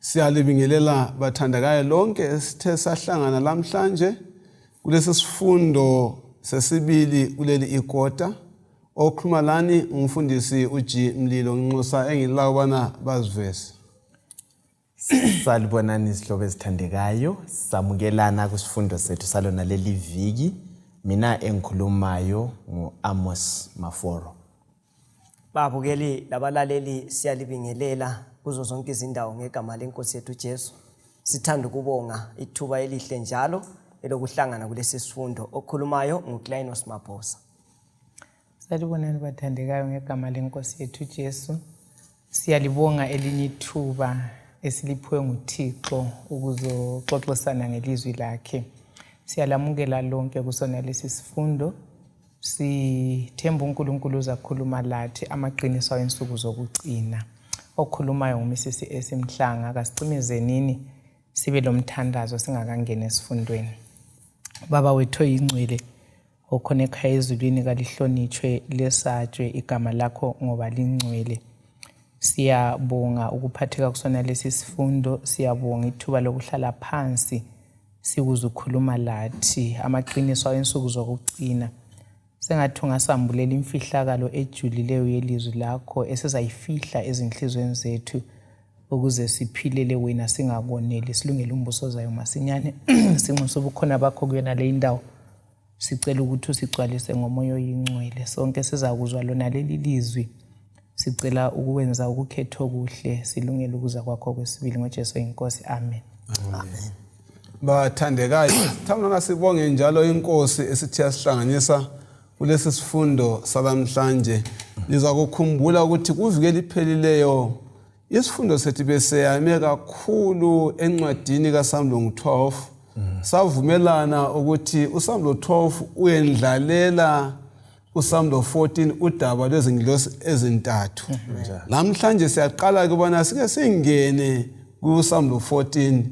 Siyalibingelela bathandakayo lonke esithe sahlangana namhlanje kulesi sifundo sesibili kuleli ikota. Okhuluma lani umfundisi uG Mlilo Nxusa engilawo bana bazivese. Salibonani isihlobo esithandekayo, samukelana kusifundo sethu salona leli viki. Mina engikhulumayo ngu-Amos Maforo. Babukeli labalaleli siyalibingelela kuzo zonke izindawo ngegama lenkosi yethu Jesu. Sithanda ukubonga ithuba elihle njalo elokuhlangana kulesi sifundo. Okhulumayo nguKlainos Maphosa. Salibonani bathandekayo ngegama lenkosi yethu Jesu. Siyalibonga elinye ithuba esiliphiwe nguThixo ukuzoxoxisana ngelizwi lakhe. Siyalamukela lonke kusona lesi sifundo. Sithemba uNkulunkulu uzakhuluma lathi amaqiniso ensuku zokugcina. Okhulumayo nguMrs Esimhlanga. Kasicimezeni sibe lomthandazo singakangena esifundweni. Baba wethu oyingcwele okhona ekhaya ezulwini kalihlonitshwe lesatshwe igama lakho ngoba lingcwele. Siyabonga ukuphatheka kusona lesi sifundo. Siyabonga ithuba lokuhlala phansi sikuzukhuluma lathi amaqiniso ensuku zokugcina. Sengathi ungasambulela imfihlakalo ejulileyo yelizwi lakho esizayifihla ezinhlizweni zethu ukuze siphilele wena singakoneli silungele umbuso zayo masinyane. Sinxusa ubukhona bakho kuyona le indawo. Sicela ukuthi usigcwalise ngomoya oyingcwele. Sonke sizakuzwa lona leli lizwi. Sicela ukwenza ukukhetha okuhle silungele ukuza kwakho kwesibili ngoJesu inkosi. Amen. Amen. Bathandekayo, thamna sibonge njalo inkosi esithi yasihlanganisa kulesi sifundo salamhlanje. Liza kukhumbula ukuthi kuvike liphelileyo isifundo sethu beseyame kakhulu encwadini kaSamlo 12. Savumelana ukuthi uSamlo 12 uyendlalela uSamlo 14 udaba lwezingilosi ezintathu. Namhlanje siyaqala kubona sike singene kuSamlo 14.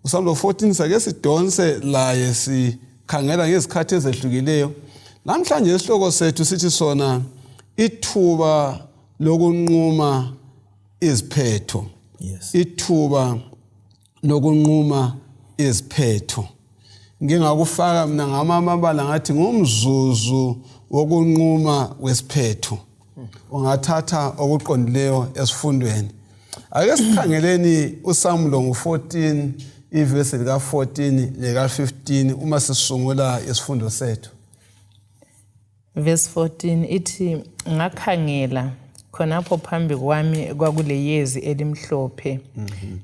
uSamlo 14 sake sidonse laye sikhangela ngezikhathi ezehlukileyo. Namhlanje isihloko sethu sithi sona ithuba lokunquma iziphetho. Yes. Ithuba lokunquma iziphetho. Ngingakufaka mina ngamamabala ngathi ngumzuzu wokunquma wesiphetho. Ungathatha okuqondileyo esifundweni. Ake sikhangeleni uSamlo 14 ivesi lika 14 leka 15 uma sisungula isifundo sethu. Verse 14 ithi ngakhangela khonapho phambi kwami kwakuleyezi elimhlophe.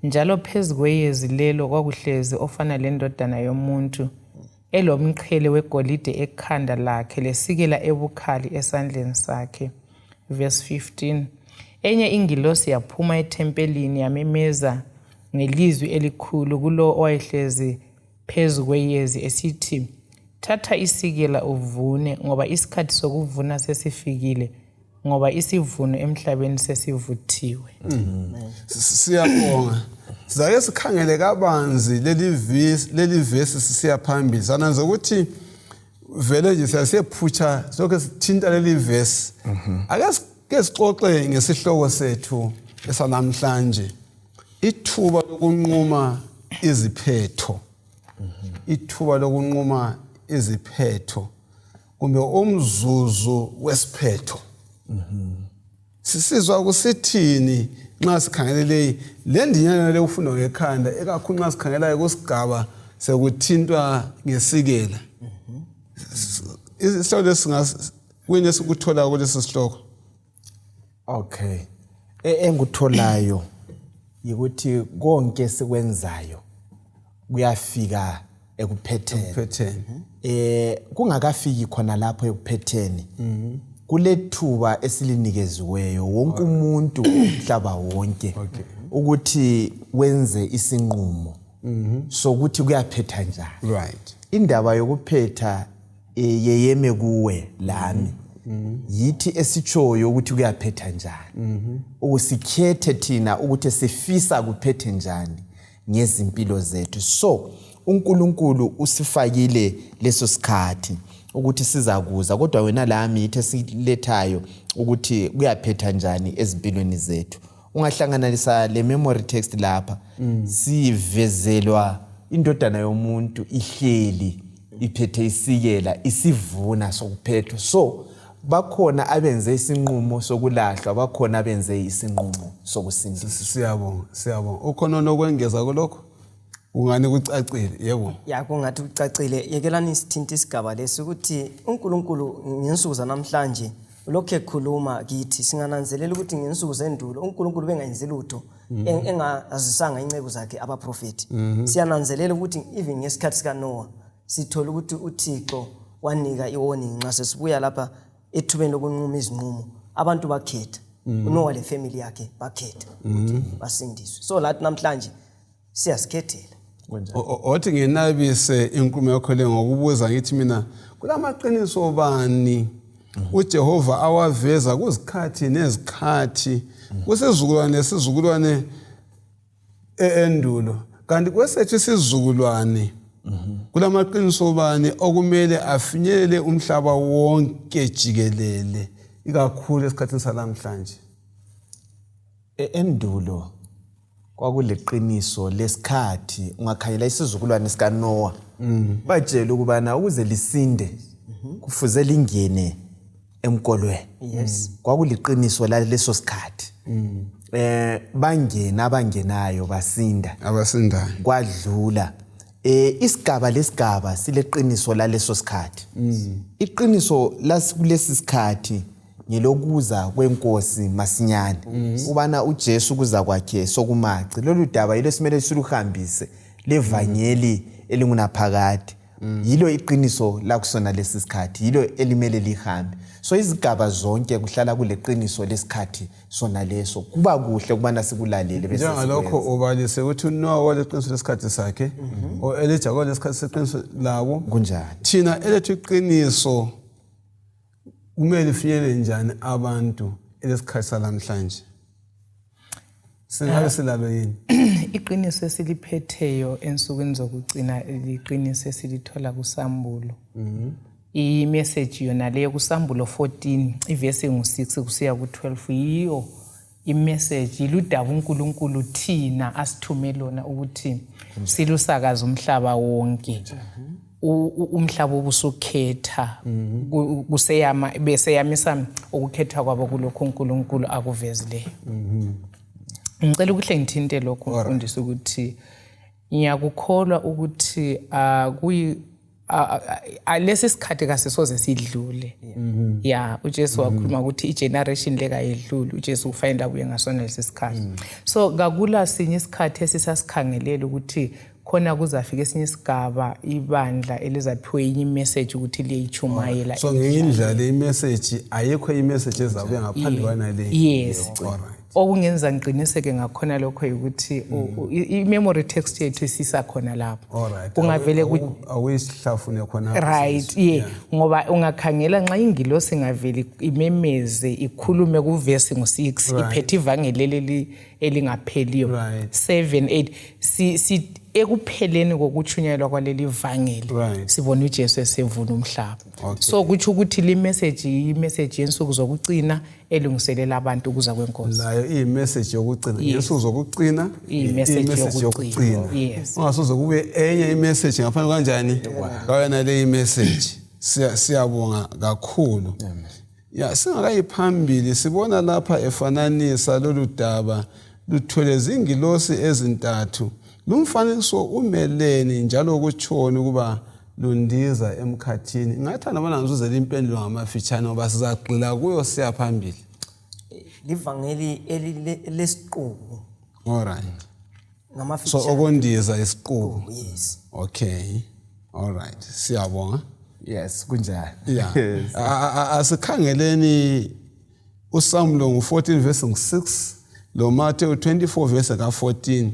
Njalo phezukweyezi lelo kwakuhlezi ofana lendodana yomuntu elomqhele wegolide ekhanda lakhe lesikela ebukhali esandleni sakhe. Verse 15 enye ingilosi yaphuma ethempelini yamemeza ngelizwi elikhulu kulo owayehlezi phezukweyezi esithi thatha isikela uvune ngoba isikhathi sokuvuna sesifikile ngoba isivuno emhlabeni sesivuthiwe. Siyabonga. Sizake sikhangele kabanzi leli vesi sisiya phambili. Sananza ukuthi vele nje siyasephutsha sonke sithinta leli vesi. Ake sixoxe ngesihloko sethu esanamhlanje. Ithuba lokunquma iziphetho. Ithuba lokunquma iziphetho kumbe umzuzu wesiphetho. Sisizwa kusithini nxa sikhangelele le ndinyana le ufunda ngekhanda ekakhulu nxa sikhangela kusigaba sekuthintwa ngesikela. Isihloko lesingakwini esikuthola kulesi sihloko. Okay. Engikutholayo ukuthi konke sikwenzayo kuyafika ekuphetheni. Kungakafiki khona lapho ekuphetheni. Kulethuba esilinikezweyo wonke umuntu umhlaba wonke ukuthi wenze isinqumo sokuthi kuyaphetha njani. Right. Indaba yokuphetha yeyeme kuwe lami. Yithi esitshoyo ukuthi kuyaphetha njani. Usikhethe thina ukuthi sifisa kuphethe njani ngezimpilo zethu. So uNkulunkulu usifakile leso sikhathi ukuthi sizakuza kodwa wena lami yithi esilethayo ukuthi kuyaphetha njani ezimpilweni zethu. ungahlanganisa le memory text lapha sivezelwa indodana yomuntu ihleli iphethe isikela isivuna sokuphethwa. So bakhona abenze isinqumo sokulahlwa, bakhona abenze isinqumo sokusindiswa. Siyabonga. Ukhona nokwengeza kulokho? Ungani kucacile? Yebo. Ya kungathi ucacile. Yekelani isithinta isigaba lesi ukuthi uNkulunkulu ngensuku zanamhlanje lokho ekhuluma kithi singananzelela ukuthi ngensuku zendulo uNkulunkulu bengayenzi lutho engazisanga incebo zakhe abaprofeti. Siyananzelela ukuthi even ngesikhathi sikaNoah sithola ukuthi uThixo wanika iwarning nxa sesibuya lapha ethubeni lokunquma izinqumo abantu bakhetha uNoah le family yakhe bakhetha ukuthi basindiswe. So lathi namhlanje siyasikhethela. Othi nginabise inkulumo yakho le ngokubuza ngithi mina kulamaqiniso bani uJehova awaveza kuzikhathi nezikhathi kusizukulwane nesizukulwane endulo kanti kwesethu isizukulwane kulamaqiniso bani okumele afinyelele umhlaba wonke jikelele ikakhulu esikhathini salamhlanje? Endulo kwakuleqiniso lesikhathi ungakhanyela isizukulwane sikaNoah batshela ukubana ukuze lisinde kufuze lingene emkolweni. Yes. Kwakuliqiniso laleso sikhathi. Bangena abangenayo basinda. Abasindayo. Kwadlula isigaba lesigaba sileqiniso laleso sikhathi. Iqiniso kulesi sikhathi ngelokuza kwenkosi masinyane. Ubana uJesu kuza kwakhe sokumaci. Lolu daba yilo simele siluhambise levangeli elingunaphakade. Yilo iqiniso la kusona lesi sikhathi, yilo elimele lihambe. So izigaba zonke kuhlala kuleqiniso lesikhathi sona leso. Kuba kuhle kubana sikulalele bese. Njengalokho ubalise ukuthi uNoah waleqiniso lesikhathi sakhe, oElijah kwalesikhathi seqiniso lawo. Kunjani? Thina elethu iqiniso kumele ifinyelele njani abantu elesikhathi salamhlanje? Singabe silalo yini? Iqiniso esiliphetheyo ensukwini zokugcina liqiniso esilithola kuSambulo. I-message yona leyo kuSambulo 14 ivesi ngu6 kusiya ku12 yiyo i-message iludaba uNkulunkulu thina asithume lona ukuthi silusakaza umhlaba wonke. Umhlaba obusukhetha kuseyama beseyamisa ukukhetha kwabo kulokho uNkulunkulu akuvezileyo. Ngicela ukuhle ngithinte lokho mfundisi ukuthi ngiyakukholwa ukuthi lesi sikhathi kasisoze sidlule. Ya uJesu wakhuluma ukuthi igeneration leka yedlule uJesu kufanele abuye ngasona lesi sikhathi. So kakula sinye isikhathi esisasikhangelela ukuthi khona kuzafika esinye isigaba ibandla elizaphiwe inye message ukuthi liyichumayela. So ngindlela imessage ayikho imessage ezabuya ngaphandle kwana le. Yes. Okungenza ngiqiniseke ngakhona lokho ukuthi i-memory text yethu isisa khona lapho. Kungavele awuyisihlafune khona. Right, yeah. Ngoba ungakhangela nxa ingilosi ngavele imemeze ikhulume kuvesi ngo6 iphethe ivangeli elingapheliyo 7 8 ekupheleni kokuchunyelwa kwaleli vangeli sibona uJesu esevuna umhlaba. So kuthi ukuthi li message i-message yensuku zokucina elungiselela abantu ukuza kwenkosi. Layo i-message yokucina yensuku zokucina i-message yokucina. Yes. Ungasoze kube enye i-message ngaphandle kanjani kayona le i-message. Siyabonga kakhulu. Ya singakayiphambili sibona lapha efananisa lolu daba luthole izingilosi ezintathu. Lumfanekiso umeleni njalo ukutshona ukuba lundiza emkhathini. Ngathanda bona ngizuzela impendulo ngamafitshane ngoba sizagxila kuyo siya phambili. Livangeli elesiqubu. Alright. Ngamafitshane. So okondiza isiqubu. Yes. Okay. Alright. Siyabonga. Yes, kunjani. Yeah. Asikhangeleni uSamulo ngo14 verse 6 lo Matthew 24 verse ka14.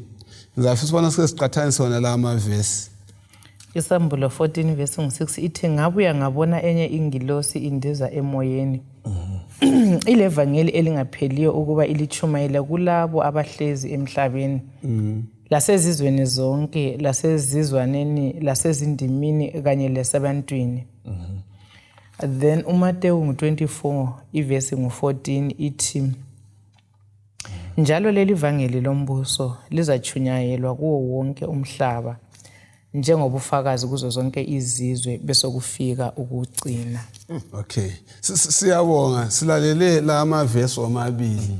Ngizafisa ubona sesiqhathanisa wona la amavesi. Isambulo 14 verse 6 ithi ngabuya ngabona enye ingilosi indiza emoyeni. Ile vangeli elingapheliyo ukuba ilichumayela kulabo abahlezi emhlabeni. Lasezizweni zonke, lasezizwaneni, lasezindimini kanye lesabantwini. Then uMateyu 24 ivesi ngu14 ithi Njalo leli vangeli lombuso lizachunyayelwa kuwo wonke umhlaba njengobufakazi kuzo zonke izizwe bese kufika ukugcina. Okay. Siyabonga silalele la mavesi omabili.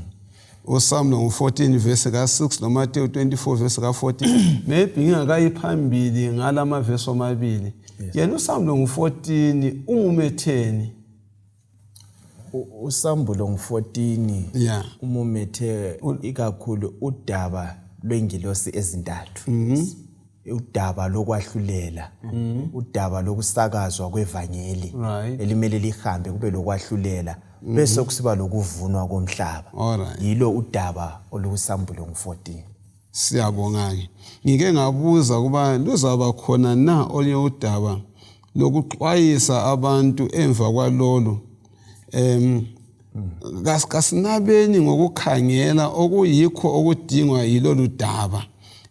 uSamuel 14 verse ka6 noMateyu 24 verse ka14 maybe ngingakayiphambili ngalama verse omabili yena uSamuel 14 umumetheni uSamuel 14 umumethe ikakhulu udaba lwengilosi ezintathu udaba lokwahlulela udaba lokusakazwa kwevangeli elimele lihambe kube lokwahlulela bese kusiba lokuvunwa komhlaba yilo udaba olukuSamuel 14. Siyabonga ke ngike ngabuza kuba luzaba khona na olunye udaba lokuxwayisa abantu emva kwalolu kasinabeni ngokukhangela okuyikho okudingwa yilolu daba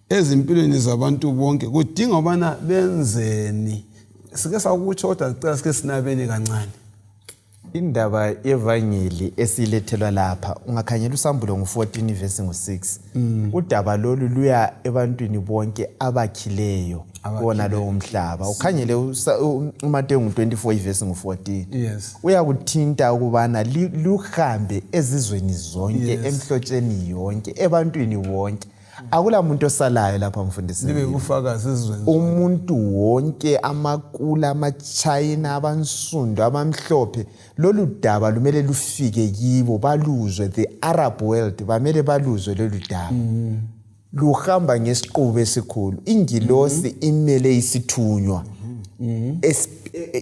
ezimpilweni zabantu bonke kudinga ubana benzeni sike sakutsho kodwa sicela sike sinabeni kancane indaba yevangeli esilethelwa lapha ungakhangela uSambulo 14 verse 6 udaba lolu luya ebantwini bonke abakhileyo bona lo umhlaba ukhangele uMateyu 24 verse 14 uyakuthinta ukubana luhambe ezizweni zonke emhlotsheni yonke ebantwini bonke akula muntu osalayo lapha mfundisi libe kufakazi ezizweni umuntu wonke amakula amaChina abansundu abamhlophe lolu daba lumele lufike kibo baluzwe the Arab world bamele baluzwe lolu daba luhamba ngesiqubu esikhulu ingilosi imele isithunywa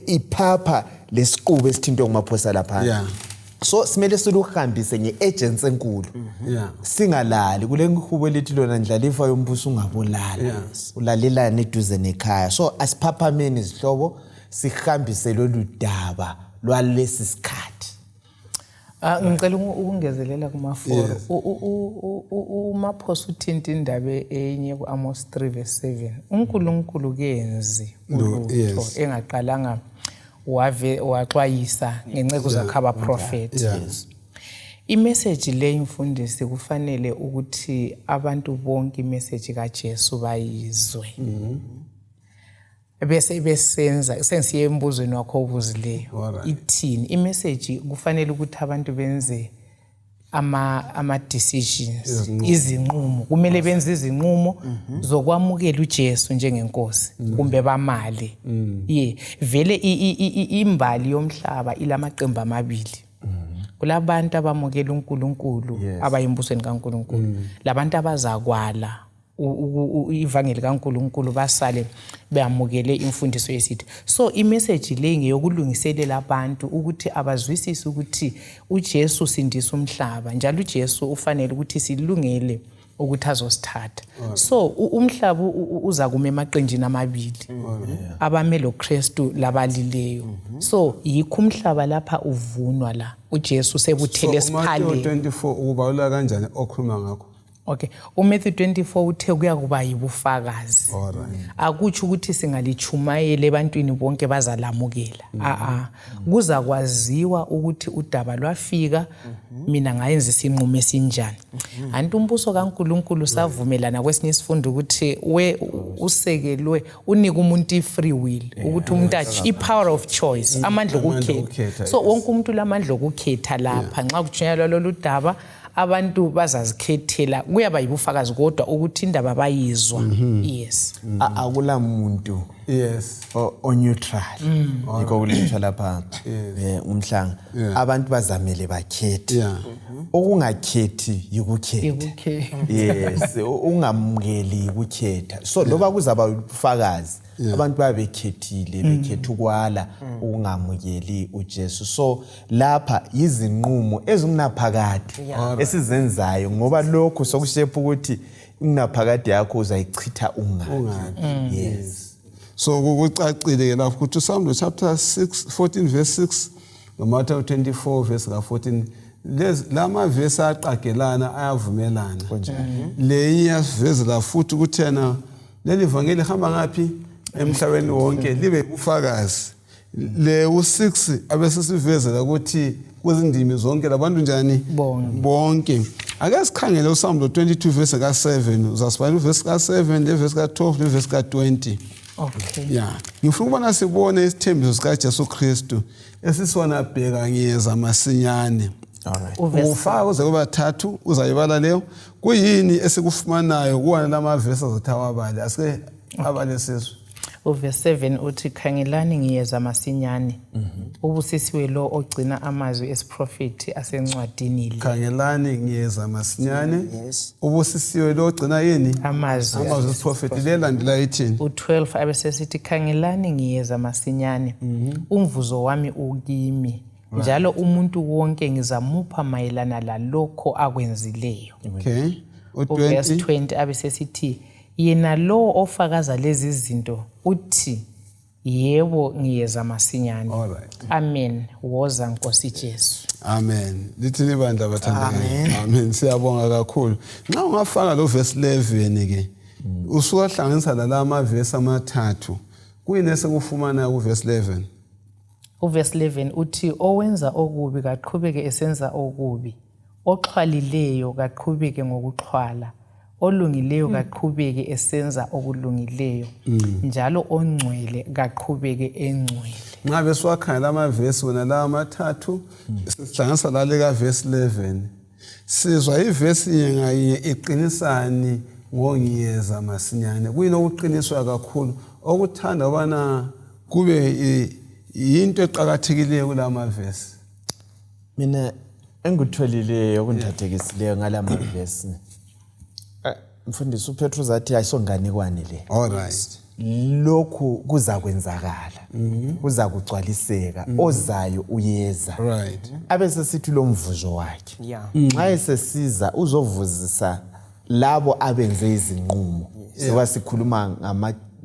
iphapha lesiqubu esithintwe ngumaphosa lapha so simele siluhambise ngeagency enkulu singalali kule ngihubo elithi lona ndlalifa yombuso ungabulala ulalelana eduze nekhaya so asiphaphameni izihlobo sihambise lolu daba lwalesi sikhathi ngicela ukungezelela kumaforo umaphosa uthinta indaba enye kuAmos 3 verse 7 uNkulunkulu kenzi ulutho engaqalanga waxwayisa ngenceko zakhe abaprofeti imessage le imfundisi kufanele ukuthi abantu bonke imessage kaJesu bayizwe bese besenza sensiye embuzweni wakho obuzileyo ithini imessage kufanele ukuthi abantu benze ama decisions izinqumo kumele benze izinqumo zokwamukela uJesu njengenkosi kumbe bamali vele imbali yomhlaba ilamaqembu amabili kulabantu abamukela uNkulunkulu abayimbusweni kaNkulunkulu labantu abazakwala ivangeli kaNkulunkulu basale beamukele imfundiso yesithi so imessage le ngeyokulungiselela abantu ukuthi abazwisise ukuthi uJesu sindisa umhlaba njalo uJesu ufanele ukuthi silungele ukuthi azosithatha so umhlaba uza kuma emaqenjini amabili abamele uKristu labalileyo so yikho umhlaba lapha uvunwa la uJesu sebuthele esiphale Matthew 24 ukubalula kanjani okhuluma ngakho Okay, uMatthew 24 uthe kuyakuba yibufakazi. Akutsho ukuthi singalichumayela ebantwini bonke bazalamukela. Kuza kwaziwa ukuthi udaba lwafika mina ngayenza isinqumo esinjani. Anti umbuso kaNkulunkulu savumelana kwesinye isifundo ukuthi usekelwe unika umuntu ifree will ukuthi umuntu i-power of choice amandla okukhetha. So wonke umuntu lamandla okukhetha lapha nxa kuchunyelwa lolu daba abantu bazazikhethela kuyaba yibufakazi kodwa ukuthi indaba bayizwa akula muntu o neutral yiko kulethwa lapha umhlanga abantu bazamele bakhethe okungakhethi yikukhetha ungamukeli ukukhetha so loba kuzaba ubufakazi abantu babekhethile bekhetha ukwala ukungamukeli uJesu so lapha izinqumo ezingunaphakade esizenzayo ngoba lokho sokushepha ukuthi ingunaphakade yakho uzayichitha ungabi so kucacile lapho ukuthi uSamuel chapter 14 verse 6 noMateyu 24 verse ka14 lama verse aqagelana ayavumelana le iyasivezela futhi ukuthi yena leli vangeli hamba ngapi emhlabeni wonke libe ufakazi le u6 abesisivezela ukuthi kuzindimi zonke labantu njani bonke ake sikhangele uSamlo 22 verse ka7 uzasibhala uverse ka7 leverse ka12 leverse ka20. Okay. Yeah, ngifuna ukubona sibone isithembiso sika Jesu Kristu esisona bheka ngiyeza masinyane. Ufaka uze kuba 3 uzayibala leyo kuyini esikufumanayo kuwana lamavesi azothawabale asike abale sizwe. Uverse 7 uthi khangelani ngiyeza masinyane ubusisiwe lo ogcina amazwi esiprofeti asencwadini le. Khangelani ngiyeza masinyane Yes. ubusisiwe lo ogcina yini amazwi esiprofeti lelandela ithini. u12 abesesithi khangelani ngiyeza masinyane umvuzo wami ukimi njalo umuntu wonke ngizamupha mayelana lalokho akwenzileyo. Okay. Uverse U20 20 abesesithi yena lo ofakaza lezi zinto uthi yebo ngiyeza masinyane. Alright. Amen. Woza Nkosi Jesu. Amen. Lithini bandla bathandekayo. Amen. Siyabonga kakhulu. Nxa ungafaka lo verse 11 ke usuka hlanganisa lalama verse amathathu kuyini esekufumana ku verse 11. Uverse 11 uthi owenza okubi kaqhubeke esenza okubi oxhwalileyo kaqhubeke ngokuxhwala olungileyo kaqhubeke esenza okulungileyo njalo ongcwele kaqhubeke engcwele. Nxa besiwakhangela amavesi wona la amathathu sihlanganisa lale ka verse 11 sizwa ivesi ngayinye iqinisani ngongiyeza masinyane kuyini okuqiniswa kakhulu okuthanda ubana kube into eqhakathekileyo kulama verse. Mina engikutholileyo okundhathekisileyo ngalama verse mfundisi uPetro zathi ayisonganikwane le. Alright. Lokhu kuza kwenzakala kuza kugcwaliseka ozayo uyeza. Right. Abese sithi lo mvuzo wakhe Yeah. nxa esesiza uzovuzisa labo abenze izinqumo. Siwa sikhuluma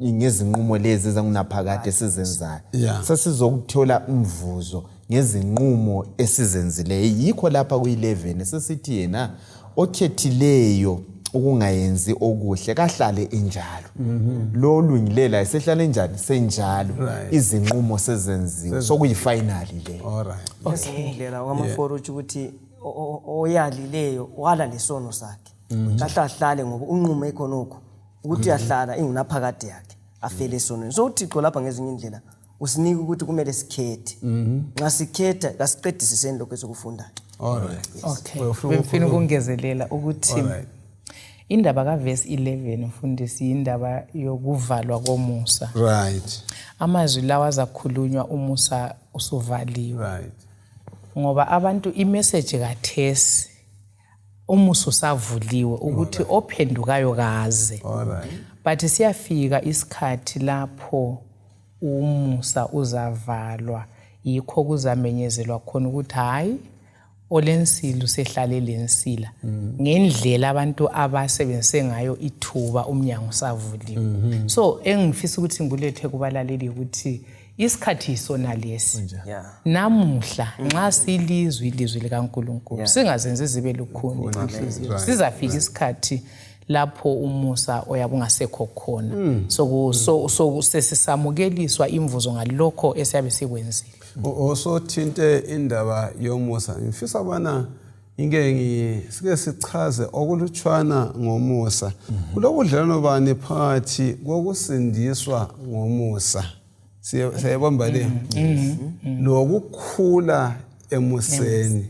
ngezinqumo lezi ezingunaphakade esizenzayo. Yeah. Sesizokuthola umvuzo ngezinqumo esizenzileyo. Yikho lapha ku11 sesithi yena okhethileyo ukungayenzi okuhle kahlale enjalo. Lo lungilela esehlala enjani senjalo izinqumo sezenziwe sokuyifinali le. Alright. Indlela wamaforo ukuthi oyalileyo wala lesono sakhe. Kahlahlale ngoba unqumo ekhonokho ukuthi yahlala ingunaphakade yakhe afele esonweni. So uThixo lapha ngezinye indlela usinika ukuthi kumele sikhethe. Nxa sikhetha kasiqedisiseni lokho esokufundayo. Alright. Okay. Bengifuna ukungezelela ukuthi indaba ka verse 11 mfundisi indaba yokuvalwa komusa. Right. Amazwi lawa azakhulunywa umusa usuvaliwe. Right. Ngoba abantu imessage kathesi umusa usavuliwe ukuthi ophendukayo kaze. Alright. But siyafika isikhathi lapho umusa uzavalwa yikho kuzamenyezelwa khona ukuthi hayi olensila usehlale lensila ngendlela abantu abasebenzise ngayo ithuba umnyango savuliwe. So engifisa ukuthi ngibulethe kubalaleli ukuthi isikhathi isona lesi. Yeah. Namuhla nxa silizwi ilizwi likaNkulunkulu singazenze zibe lukhuni inhliziyo. Sizafika isikhathi lapho umusa oyabungasekho khona. So sesisamukeliswa imvuzo ngalokho esiyabe sikwenzile. Osothinte indaba yomusa ngifisa bana sike sichaze okulutshwana ngomusa. Kulobudlelwano bani phakathi kokusindiswa ngomusa. Siyabamba le. Lokukhula emuseni.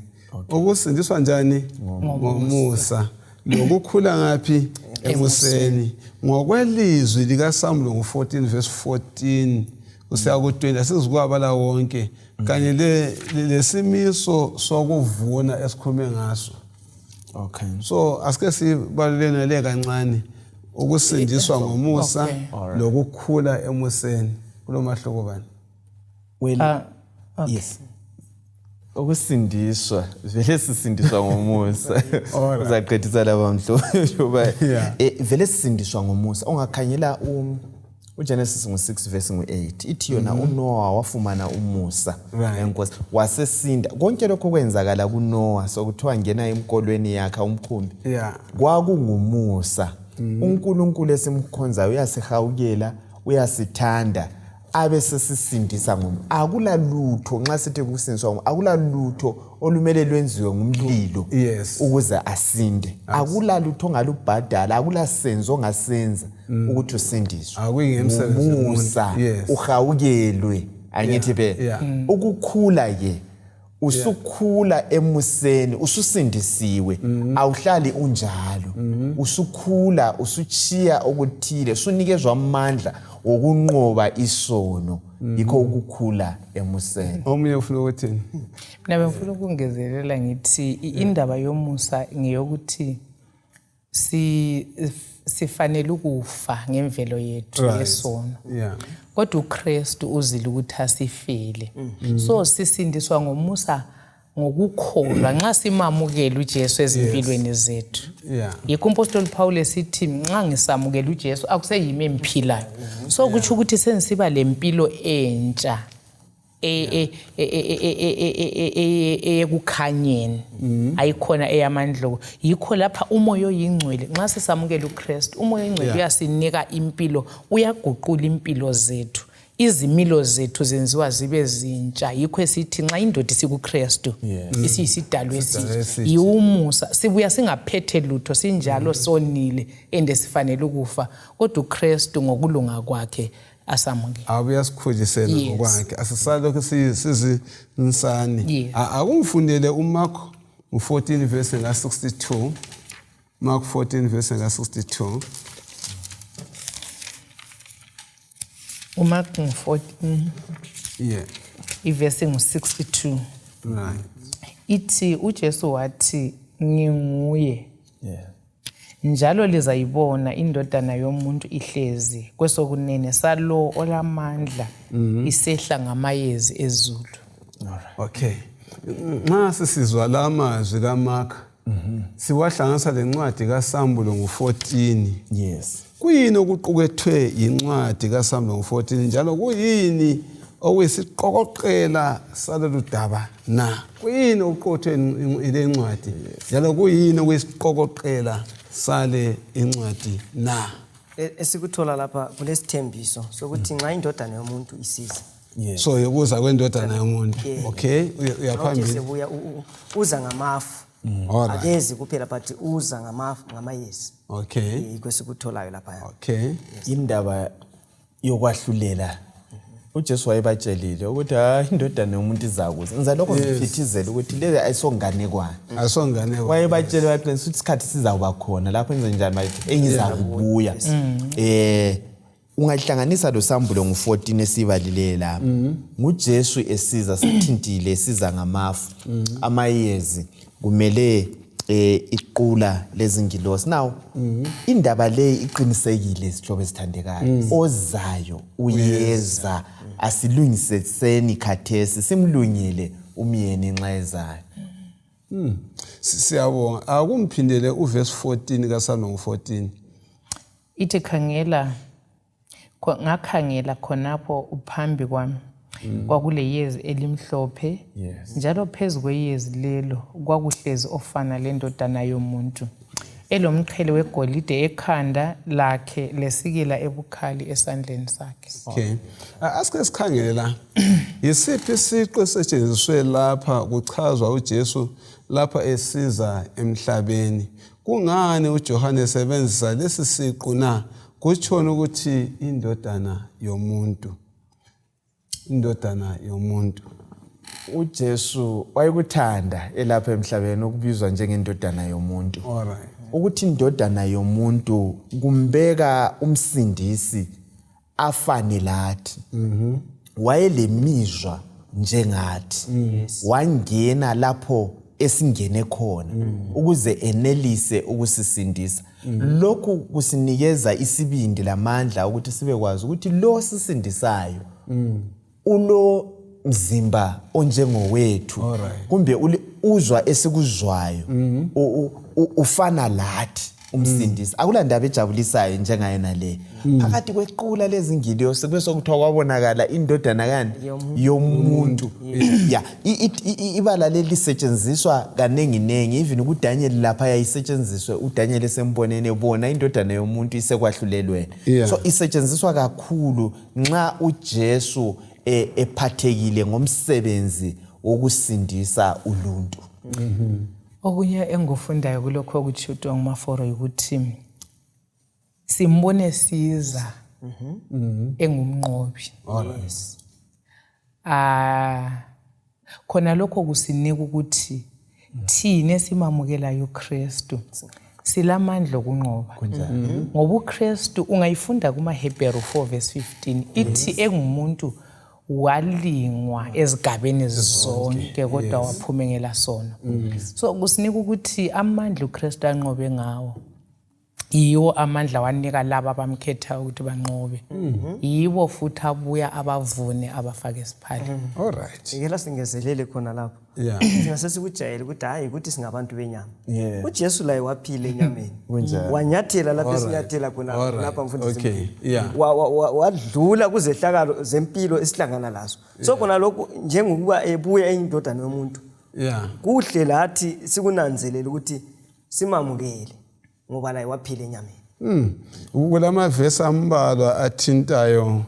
Ukusindiswa njani? Ngomusa. Lokukhula ngapi? Emuseni. Ngokwelizwi likaSamuel 14 verse 14 usiya ku20 asizikwabala wonke kanye lesimiso sokuvuna esikhulume ngaso. Okay. So asike sibalulekile kancane ukusindiswa ngomusa lokukhula emuseni kulomahluko bani? Well, yes. Ukusindiswa vele sisindiswa ngomusa. Uzaqedisa laba mhlobo vele sisindiswa ngomusa. Ongakhanyela uGenesis 6 verse 8 ithi yona uNoah wafumana umusa enkosi wasesinda konke lokho kwenzakala kuNoah sokuthiwa ngena emkolweni yakhe umkhumbi kwakungumusa. uNkulunkulu esimkhonzayo uyasihawukela uyasithanda abese sisindisa ngomu akula lutho nxa sithi kusindiswa ngomu akula lutho olumele lwenziwe ngumlilo ukuze asinde akula lutho ngalubhadala akula senzo ongasenza ukuthi usindiswe umusa uhawukelwe angithi be ukukhula ke usukhula emuseni ususindisiwe awuhlali unjalo usukhula usuchiya okuthile usunikezwa amandla okunqoba isono yikho ukukhula emuseni omunye ufuna ukuthini mina bengifuna ukungezelela ngithi indaba yomusa ngeyokuthi sifanele ukufa ngemvelo yethu yesono kodwa uKristu uzile ukuthi asifele so sisindiswa ngomusa ngokukholwa nxa simamukela uJesu ezimpilweni zethu yikho umpostoli Paul esithi nxa ngisamukela uJesu akuseyimi emphilayo so kuthi ukuthi senisiba lempilo entsha ekukhanyeni ayikhona eyamandlo yikho lapha umoya oyingcwele nxa sisamukela uKristu umoya oyingcwele uyasinika impilo uyaguqula impilo zethu izimilo zethu zenziwa zibe zintsha yikho esithi nxa indoda isikuKristu isiyisidalwa esitsha yiumusa sibuya singaphethe lutho sinjalo sonile ende sifanele ukufa kodwa uKristu ngokulunga kwakhe asamukela abuya sikhulisela ngokwakhe asisalokho sizinsani akungifundele uMark 14 verse nga 62 Mark 14 verse nga 62 uMark 14 iverse ngu62 right ithi uJesu wathi nginguye njalo lizayibona indodana yomuntu ihlezi kwesokunene salo olamandla isehla ngamayezi ezulu okay nxa sisizwa lamazwi kaMark siwahlanganisa lencwadi kaSambulo ngo14 kuyini okuqukethwe incwadi kaSambulo ngo14 njalo kuyini okuyisiqokoqela salolu daba na kuyini okuqukethwe ile ncwadi njalo kuyini okuyisiqokoqela sale incwadi na esikuthola lapha kulesithembiso sokuthi nxa indodana yomuntu isiza so yokuza kwendodana yomuntu okay uyaphambili sebuya uza ngamafu akezi kuphela but uza ngamafu ngamayezi okay kwesikutholayo lapha okay indaba yokwahlulela uJesu wayebatshelile ukuthi indodana yomuntu izakuza ngizalokho ngiphithizela ukuthi lezi ayisonganekwane wayebatshela baqinisa ukuthi isikhathi sizawuba khona lapho enze njani manje engizakubuya ungahlanganisa lo Sambulo ngo14 esibalile lapha nguJesu esiza sithintile esiza ngamafu amayezi kumele iqula lezingilosi now indaba le iqinisekile sihlobo esithandekayo ozayo uyeza asilungiseni khathesi simlungile umyeni nxa ezayo siyabonga akumphindele uverse 14 kaSambulo ngo14 ithi khangela ngakhangela khonapho uphambi kwami kwakule yezi elimhlophe njalo phezu kweyezi lelo kwakuhlezi ofana lendodana yomuntu elomqhele wegolide ekhanda lakhe lesikela ebukhali esandleni sakhe okay asike sikhangele la yisiphi isiqo esetshenziswe lapha kuchazwa uJesu lapha esiza emhlabeni kungani uJohane esebenzisa lesi siqo na kutshona ukuthi indodana yomuntu uJesu wayekuthanda elapha emhlabeni ukubizwa njengendodana yomuntu alright ukuthi indodana yomuntu kumbeka umsindisi afane lathi wayelemizwa njengathi wangena lapho esingene khona ukuze enelise ukusisindisa lokhu kusinikeza isibindi lamandla ukuthi sibekwazi ukuthi lo sisindisayo ulo mzimba onjengowethu kumbe uzwa esikuzwayo ufana lathi umsindisi akulandaba ejabulisayo njengayena le phakathi kwequla lezingilosi kube sokuthiwa kwabonakala indodana kani yomuntu ya ibala lelisetshenziswa kanenginengi even kuDaniel lapha yayisetshenziswe uDaniel esembonene bona indodana yomuntu isekwahlulelweni so isetshenziswa kakhulu nxa uJesu ephathekile ngomsebenzi wokusindisa uluntu. Okunye engufundayo kulokho okuchutwa ngumaforo ukuthi simbone siza engumnqobi. Khona lokho kusinika ukuthi thina esimamukelayo uKristu silamandla okunqoba. Ngoba uKristu ungayifunda kumaHebheru 4:15 ithi engumuntu walingwa ezigabeni zonke kodwa waphumengela sono. So kusinika ukuthi amandla uKristu anqobe ngawo yiwo amandla wanika laba abamkhetha ukuthi banqobe. Yiwo futhi abuya abavune abafake esiphaleni. Alright. Ngeke singezelele khona lapho. Yeah. Singase sikujayele ukuthi hayi ukuthi singabantu benyama. uJesu la waphile enyameni. Wanyathela lapha esinyathela khona lapha mfundisi. Okay. Yeah. Wadlula kuzehlakalo zempilo esihlangana lazo. So khona lokho njengokuba ebuya indodana yomuntu. Yeah. Kuhle lathi sikunanzelela ukuthi simamukele ngoba la waphile enyameni. Kulama verse ambalwa athintayo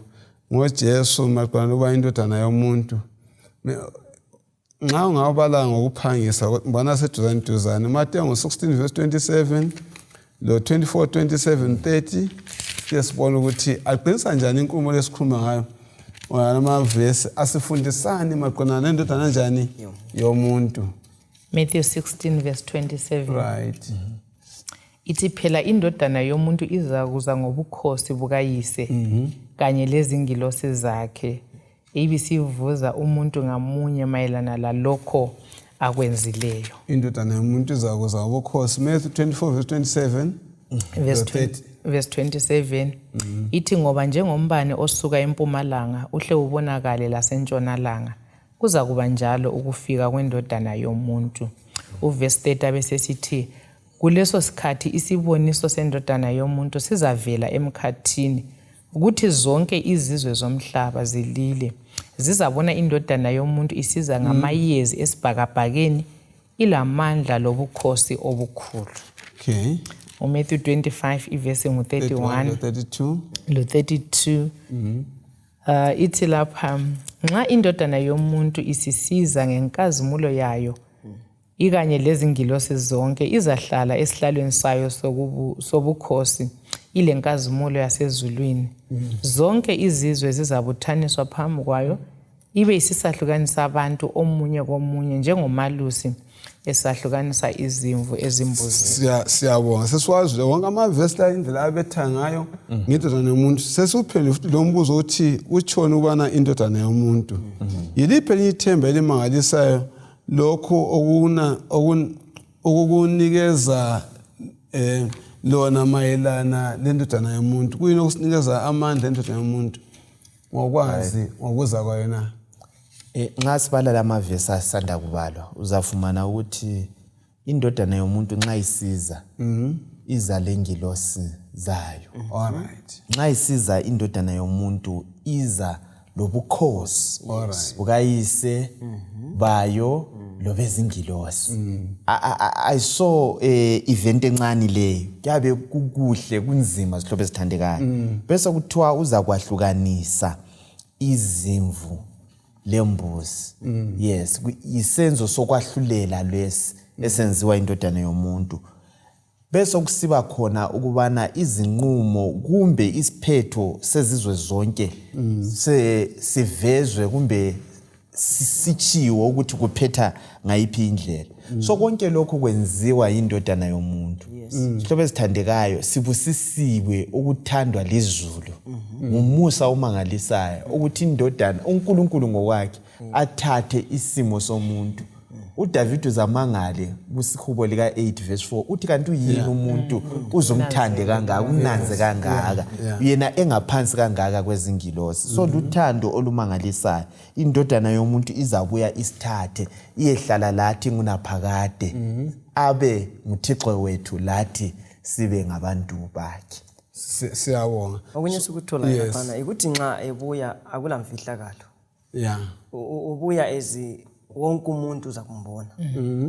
ngoJesu maqala uba indodana yomuntu. Nxa ungabala ngokuphangisa ngibona seduzane Matthew 16:27 lo 24:27-30 siyasibona ukuthi aqinisa njani inkulumo lesikhuluma ngayo. Ngama verse asifundisani maqala nendodana njani yomuntu. Matthew 16:27. Right. Ithi phela indodana yomuntu izakuza ngobukhosi bukayise kanye lezingilosi zakhe ibisivuza umuntu ngamunye mayelana lalokho akwenzileyo. Indodana yomuntu izakuza ngobukhosi. Matthew 24:27 verse 27 ithi ngoba njengombane osuka empumalanga uhle ubonakale lasentshonalanga kuza kuba njalo ukufika kwendodana yomuntu. Uverse 30 besesithi kuleso sikhathi isiboniso sendodana yomuntu sizavela emkhathini ukuthi zonke izizwe zomhlaba zilile zizabona indodana yomuntu isiza ngamayezi esibhakabhakeni ilamandla lobukhosi obukhulu. Okay. Matthew 25 iverse ngu-31 lo-32 ithi lapha nxa indodana yomuntu isisiza ngenkazimulo yayo ikanye lezingilosi zonke izahlala esihlalweni sayo sobukhosi ile nkazimulo yasezulwini. Zonke izizwe zizabuthaniswa phambi kwayo ibe isisahlukanisa abantu omunye komunye njengomalusi esahlukanisa izimvu ezimbuzi. Siyabonga sesiwazile wonke amavesi la indlela abetha ngayo ngindodana yomuntu. Sesuphendule futhi lo mbuzo uthi utshona ubana indodana yomuntu. Yiliphi elinye ithemba elimangalisayo lokho okukunikeza lona mayelana lendodana yomuntu? Kuyini okusinikeza amandla endodana yomuntu ngokwazi ngokuza kwayona? Ngasibala lamavesi asanda kubalwa uzafumana ukuthi indodana yomuntu nxa isiza iza lengilosi zayo. Alright. Nxa isiza indodana yomuntu iza lobukhosi bukayise bayo lobezingilosi. I saw event encane leyo yabe kukuhle kunzima sihlobo esithandekayo bese kuthiwa uza kwahlukanisa izimvu lembuzi. Yes, isenzo sokwahlulela lesi esenziwa indodana yomuntu. Bese kusiba khona ukubana izinqumo kumbe isiphetho sezizwe zonke sivezwe kumbe sichiwo ukuthi kuphetha ngayiphi indlela. So konke lokho kwenziwa indodana yomuntu. Sihlobo esithandekayo sibusisiwe ukuthandwa lizulu ngumusa umangalisayo ukuthi indodana uNkulunkulu ngokwakhe athathe isimo somuntu. uDavid uzamangale kusihubo lika 8:4 uthi kanti uyini umuntu uzomthande kangaka unanze kangaka yena engaphansi kangaka kwezingilosi. So luthando olumangalisayo indodana yomuntu izabuya isithathe iyehlala lathi ngunaphakade abe nguThixo wethu lathi sibe ngabantu bakhe. Siyabonga. Okunye sikuthola laphana ukuthi nxa ebuya akulamfihlakalo. Yeah. Ubuya wonke umuntu uza kumbona.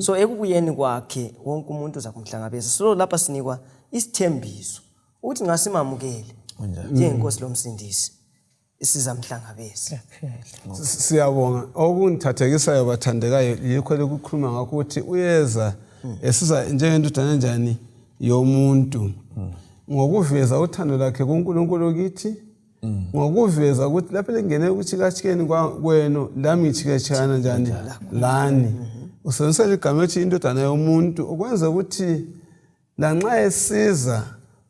So ekubuyeni kwakhe wonke umuntu uza kumhlangabeza. So lapha sinikwa isithembiso ukuthi ngasimamukele njengenkosi lomsindisi sizamhlangabeza. Siyabonga. Okungithathekisayo bathandekayo yikho lokukhuluma ngakho ukuthi uyeza esiza njengendodana njani yomuntu ngokuveza uthando lakhe kuNkulunkulu kithi ngokuveza ukuthi lapho lengene ukuchikachikeni kwenu lami ichikachana njani lani usebenzisa igama ethi indodana yomuntu ukwenza ukuthi lanxa esiza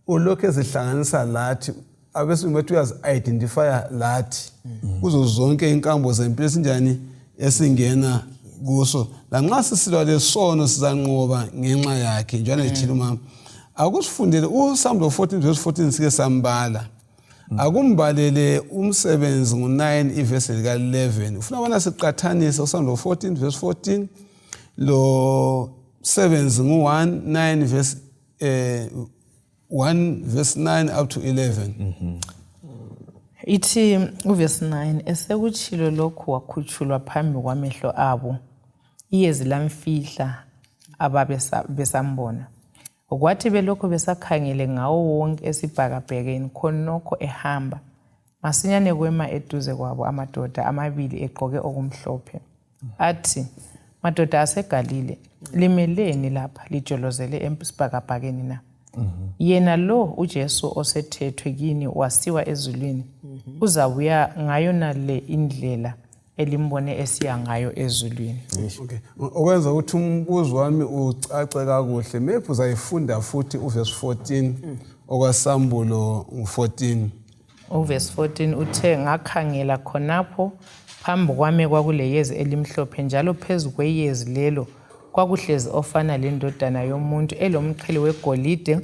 ulokhu ezihlanganisa lathi abesilungu bethu uyazi-identifya lathi kuzo zonke inkambo zempilo esinjani esingena kuso lanxa sisilwa lesono sizanqoba ngenxa yakhe njalo ethile umama akusifundele uSamlo 14:14 sike sambala akumbalele umsebenzi ngo9 ivesi lika 11 ufuna bona siqathanise uSamlo 14:14 lo sebenzi ngo1 9 verse 1 verse 9 up to 11. Ithi uverse 9 esekutshilo lokhu wakhutshulwa phambi kwamehlo abo iyezi lamfihla ababesambona kwathi belokho besakhangele ngawo wonke esibhakabhekeni khonokho ehamba masinyane kwema eduze kwabo amadoda amabili egqoke okumhlophe athi madoda aseGalile limeleni lapha lijolozele esibhakabhekeni na yena lo uJesu osethethwe kini wasiwa ezulwini uzabuya ngayo nale indlela elimbone esiya ngayo ezulwini. Okay. Okwenza ukuthi umbuzo wami ucace kakuhle maybe uzayifunda futhi uverse 14 okwasambulo 14. Uverse 14 uthe ngakhangela khonapho phambi kwami kwakuleyezi elimhlophe njalo phezu kweyezi lelo kwakuhlezi ofana lendodana yomuntu elomqhele wegolide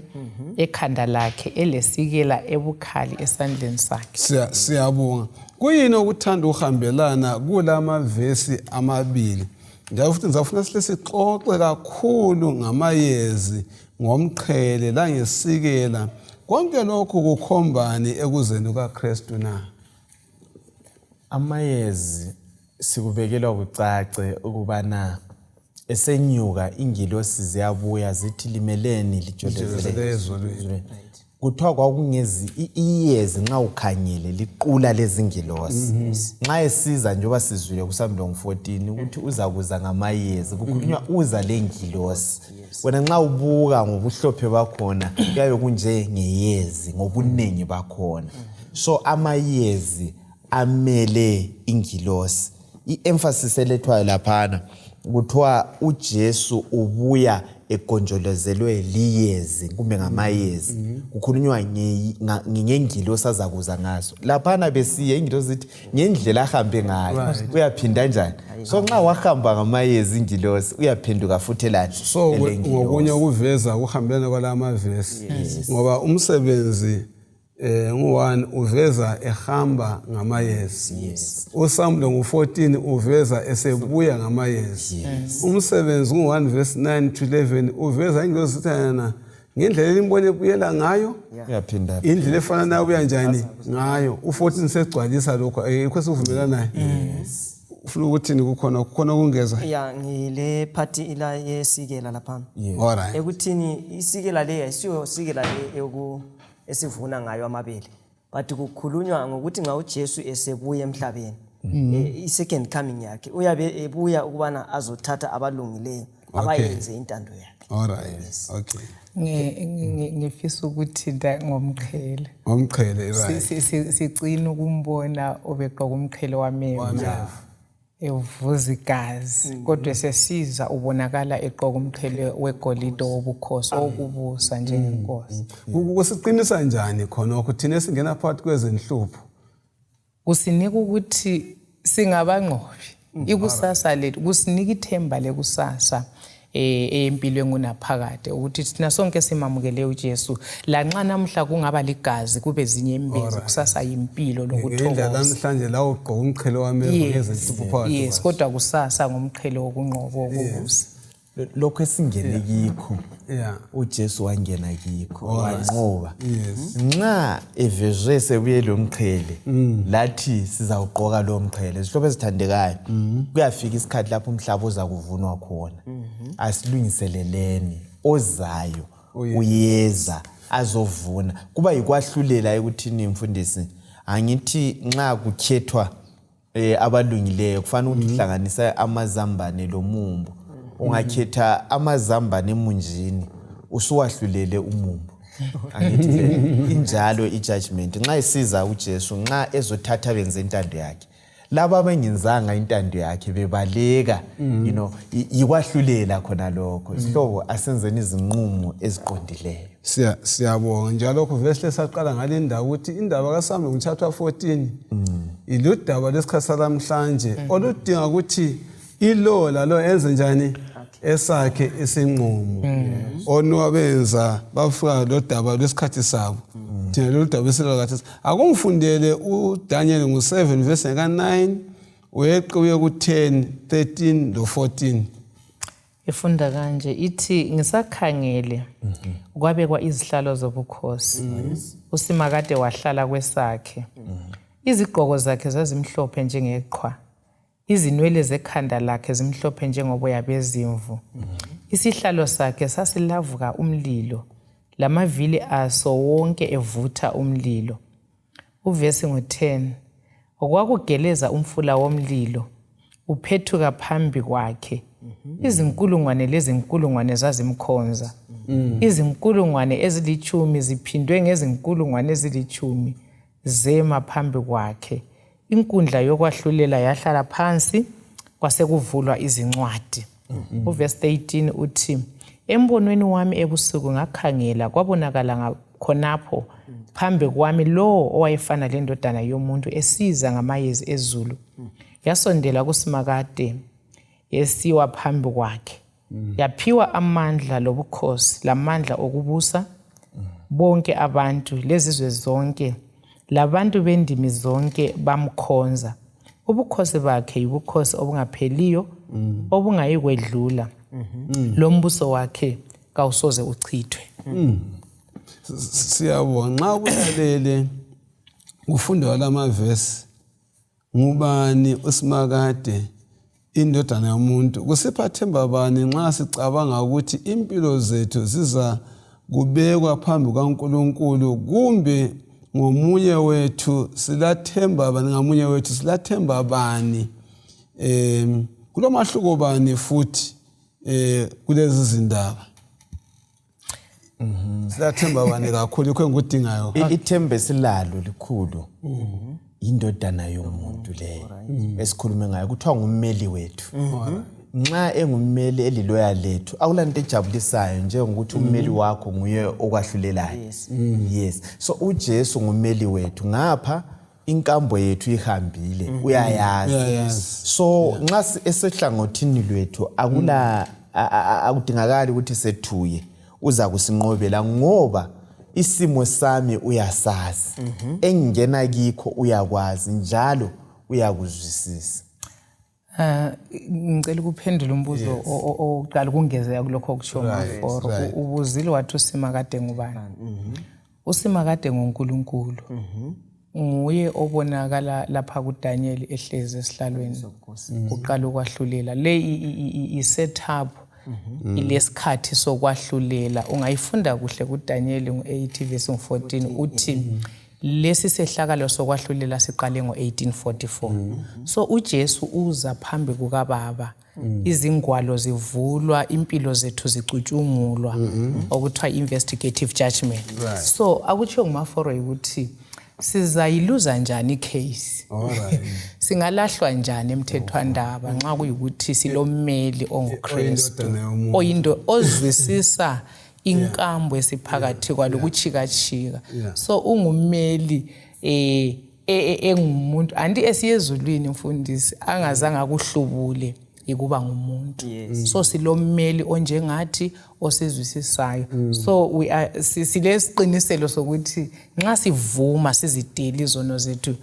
ekhanda lakhe elesikela ebukhali esandleni sakhe. Siyabonga. Kuyini okuthanda uhambelana kulama vesi amabili. Njalo futhi ngizafuna sixoxe kakhulu ngamayezi ngomqhele la ngesikela. Konke lokho kukhombani ekuzeni kukaKristu na? Amayezi sikubekelwa kucace ukubana esenyuka ingilosi ziyabuya zithi limeleni lijolozele ezulwini. Kuthiwa kwakungezi iyezi nxa ukhangele liqula lezingilosi. Nxa esiza njengoba sizwile kuSamlo 14 ukuthi uza kuza ngamayezi kukhulunywa uza lengilosi. Wena nxa ubuka ngobuhlophe bakhona kuyabe kunje ngeyezi ngobunengi bakhona. So amayezi amele ingilosi. I-emphasis elethwayo laphana kuthiwa uJesu ubuya egonjolozelwe liyezi kumbe ngamayezi kukhulunywa ngengilosi azakuza ngaso laphana besiye ingilosi zithi ngendlela ahambe ngayo uyaphinda njani so nxa wahamba ngamayezi ingilosi uyaphenduka futhi lani so ngokunye ukuveza ukuhambelana kwalama verse ngoba umsebenzi ngo1 uveza ehamba ngamayezi uSamlo ngo14 uveza esebuya ngamayezi umsebenzi ngo1 verse 9 to 11 uveza ingilosi thana ngendlela elimbone ebuyela ngayo uyaphinda indlela efana nayo ubuya njani ngayo u14 segcwalisa lokho ayikho sivumelana naye ufuna ukuthini kukhona ukungeza ngile party ila yesikela lapha alright ekuthini isikela le ayisiyo sikela le esivuna ngayo amabele but kukhulunywa ngokuthi nxa uJesu esebuya emhlabeni i-second coming yakhe uyabe ebuya ukubana azothatha abalungileyo abayenze intando yakhe. Alright. Okay. Ngifisa ukuthinta ngomqhele right sicina ukumbona obeqa kumqhele wameva evuza igazi kodwa sesiza ubonakala eqoka umqhele wegolide wobukhosi okubusa njengenkosi. Kusiqinisa njani khona ukuthi thina singena phakathi kwezenhlupho kusinika ukuthi singabangqobi ikusasa lethu kusinika ithemba lekusasa empilweni kunaphakade ukuthi thina sonke simamukele uJesu lanxa namhla kungaba ligazi kube zinye imbezi kusasa yimpilo lokuthokoza namhlanje la ugqoka umqhele wameva ngezenhlupho phakathi yes kodwa kusasa ngomqhele wokunqobo okubusa lokho esingene kikho Yeah. uJesu wangena kikho wanqoba nxa evezwe sebuye lo mqhele lathi sizawuqoka lo mqhele izihlobo ezithandekayo kuyafika isikhathi lapho umhlaba uza kuvunwa khona asilungiseleleni ozayo uyeza azovuna kuba yikwahlulela ekuthini mfundisi angithi nxa kukhethwa abalungileyo kufanele ukuhlanganisa amazambane lomumbu ungakhetha amazambane emunjini usuwahlulele umumbu angithi injalo ijudgment nxa isiza uJesu nxa ezothatha benze intando yakhe laba abengenzanga intando yakhe bebaleka yikwahlulela khona lokho isihlobo asenzeni izinqumo eziqondileyo siyabonga njalo lokho vese lesaqala ngale ndawo ukuthi indaba kaSamuel ngchapter 14 iludaba lesikhathi salamhlanje oludinga ukuthi ilola lo enze njani esakhe isinqumo onwabenza bafika lo daba lesikhathi sabo thina lo daba esilakathi akungifundele uDaniel ngo7 verse ka9 uyeqe uye ku10 13 lo 14 ifunda kanje ithi ngisakhangele kwabekwa izihlalo zobukhosi uSimakade wahlala kwesakhe izigqoko zakhe zazimhlophe njengeqhwa izinwele zekhanda lakhe zimhlophe njengoboya bezimvu isihlalo sakhe sasilavuka umlilo lamavili aso wonke evutha umlilo uvesi ngo10 okwakugeleza umfula womlilo uphethuka phambi kwakhe izinkulungwane lezinkulungwane zazimkhonza izinkulungwane ezilithumi ziphindwe ngezinkulungwane ezilithumi zema phambi kwakhe inkundla yokwahlulela yahlala phansi kwasekuvulwa izincwadi uverse 18 uthi embonweni wami ebusuku ngakhangela kwabonakala khonapho phambi kwami lo owayefana lendodana yomuntu esiza ngamayezi ezulu yasondela kuSimakade yesiwa phambi kwakhe yaphiwa amandla lobukhosi lamandla okubusa bonke abantu lezizwe zonke labantu bendimi zonke bamkhonza ubukhosi bakhe yibukhosi obungapheliyo obungayikwedlula lo mbuso wakhe kawusoze uchithwe siyabonga nxa kulalele ufunda walama verse ngubani uSimakade indodana yomuntu kusiphathemba bani nxa sicabanga ukuthi impilo zethu ziza kubekwa phambi kaNkulunkulu kumbe ngomunye wethu silathemba bani ngamunye wethu silathemba bani kulomahluko bani futhi kulezi zindaba silathemba bani kakhulu ikho engudingayo ithemba esilalo likhulu indodana yomuntu leyo esikhulume ngayo kuthiwa ngummeli wethu nxa engummeli eliloya lethu akulanto ejabulisayo njengokuthi ummeli wakho nguye okwahlulelayo yes so uJesu ngummeli wethu ngapha inkambo yethu ihambile uyayazi so nxa esehlangothini lwethu akudingakali ukuthi sethuye uza kusinqobela ngoba isimo sami uyasazi engingena kikho uyakwazi njalo uyakuzwisisa ngicela ukuphendula umbuzo oqala ukungezeka kulokho okusho ngaforo ubuzile wathi uSimakade ngubani uSimakade nguNkulunkulu nguye obonakala lapha kuDaniel ehlezi esihlalweni uqala ukwahlulela le isetup ilesikhathi sokwahlulela ungayifunda kuhle kuDaniel ngo8 verse 14 uthi lesi sehlakalo sokwahlulela siqale ngo1844 so uJesu uza phambi kukaBaba izingwalo zivulwa impilo zethu zicutshungulwa okuthiwa investigative judgment so akutsho ngumaforo ukuthi sizayiluza njani icase singalahlwa njani emthethwandaba nxa kuyikuthi silommeli onguKristu oyinto ozwisisa inkambo esiphakathi kwalokuchikachika so ungummeli engumuntu anti esiyezulwini mfundisi angazange akuhlubule ikuba ngumuntu so silommeli onjengathi osizwisisayo so we are silesiqiniselo sokuthi nxa sivuma sizideli izono zethu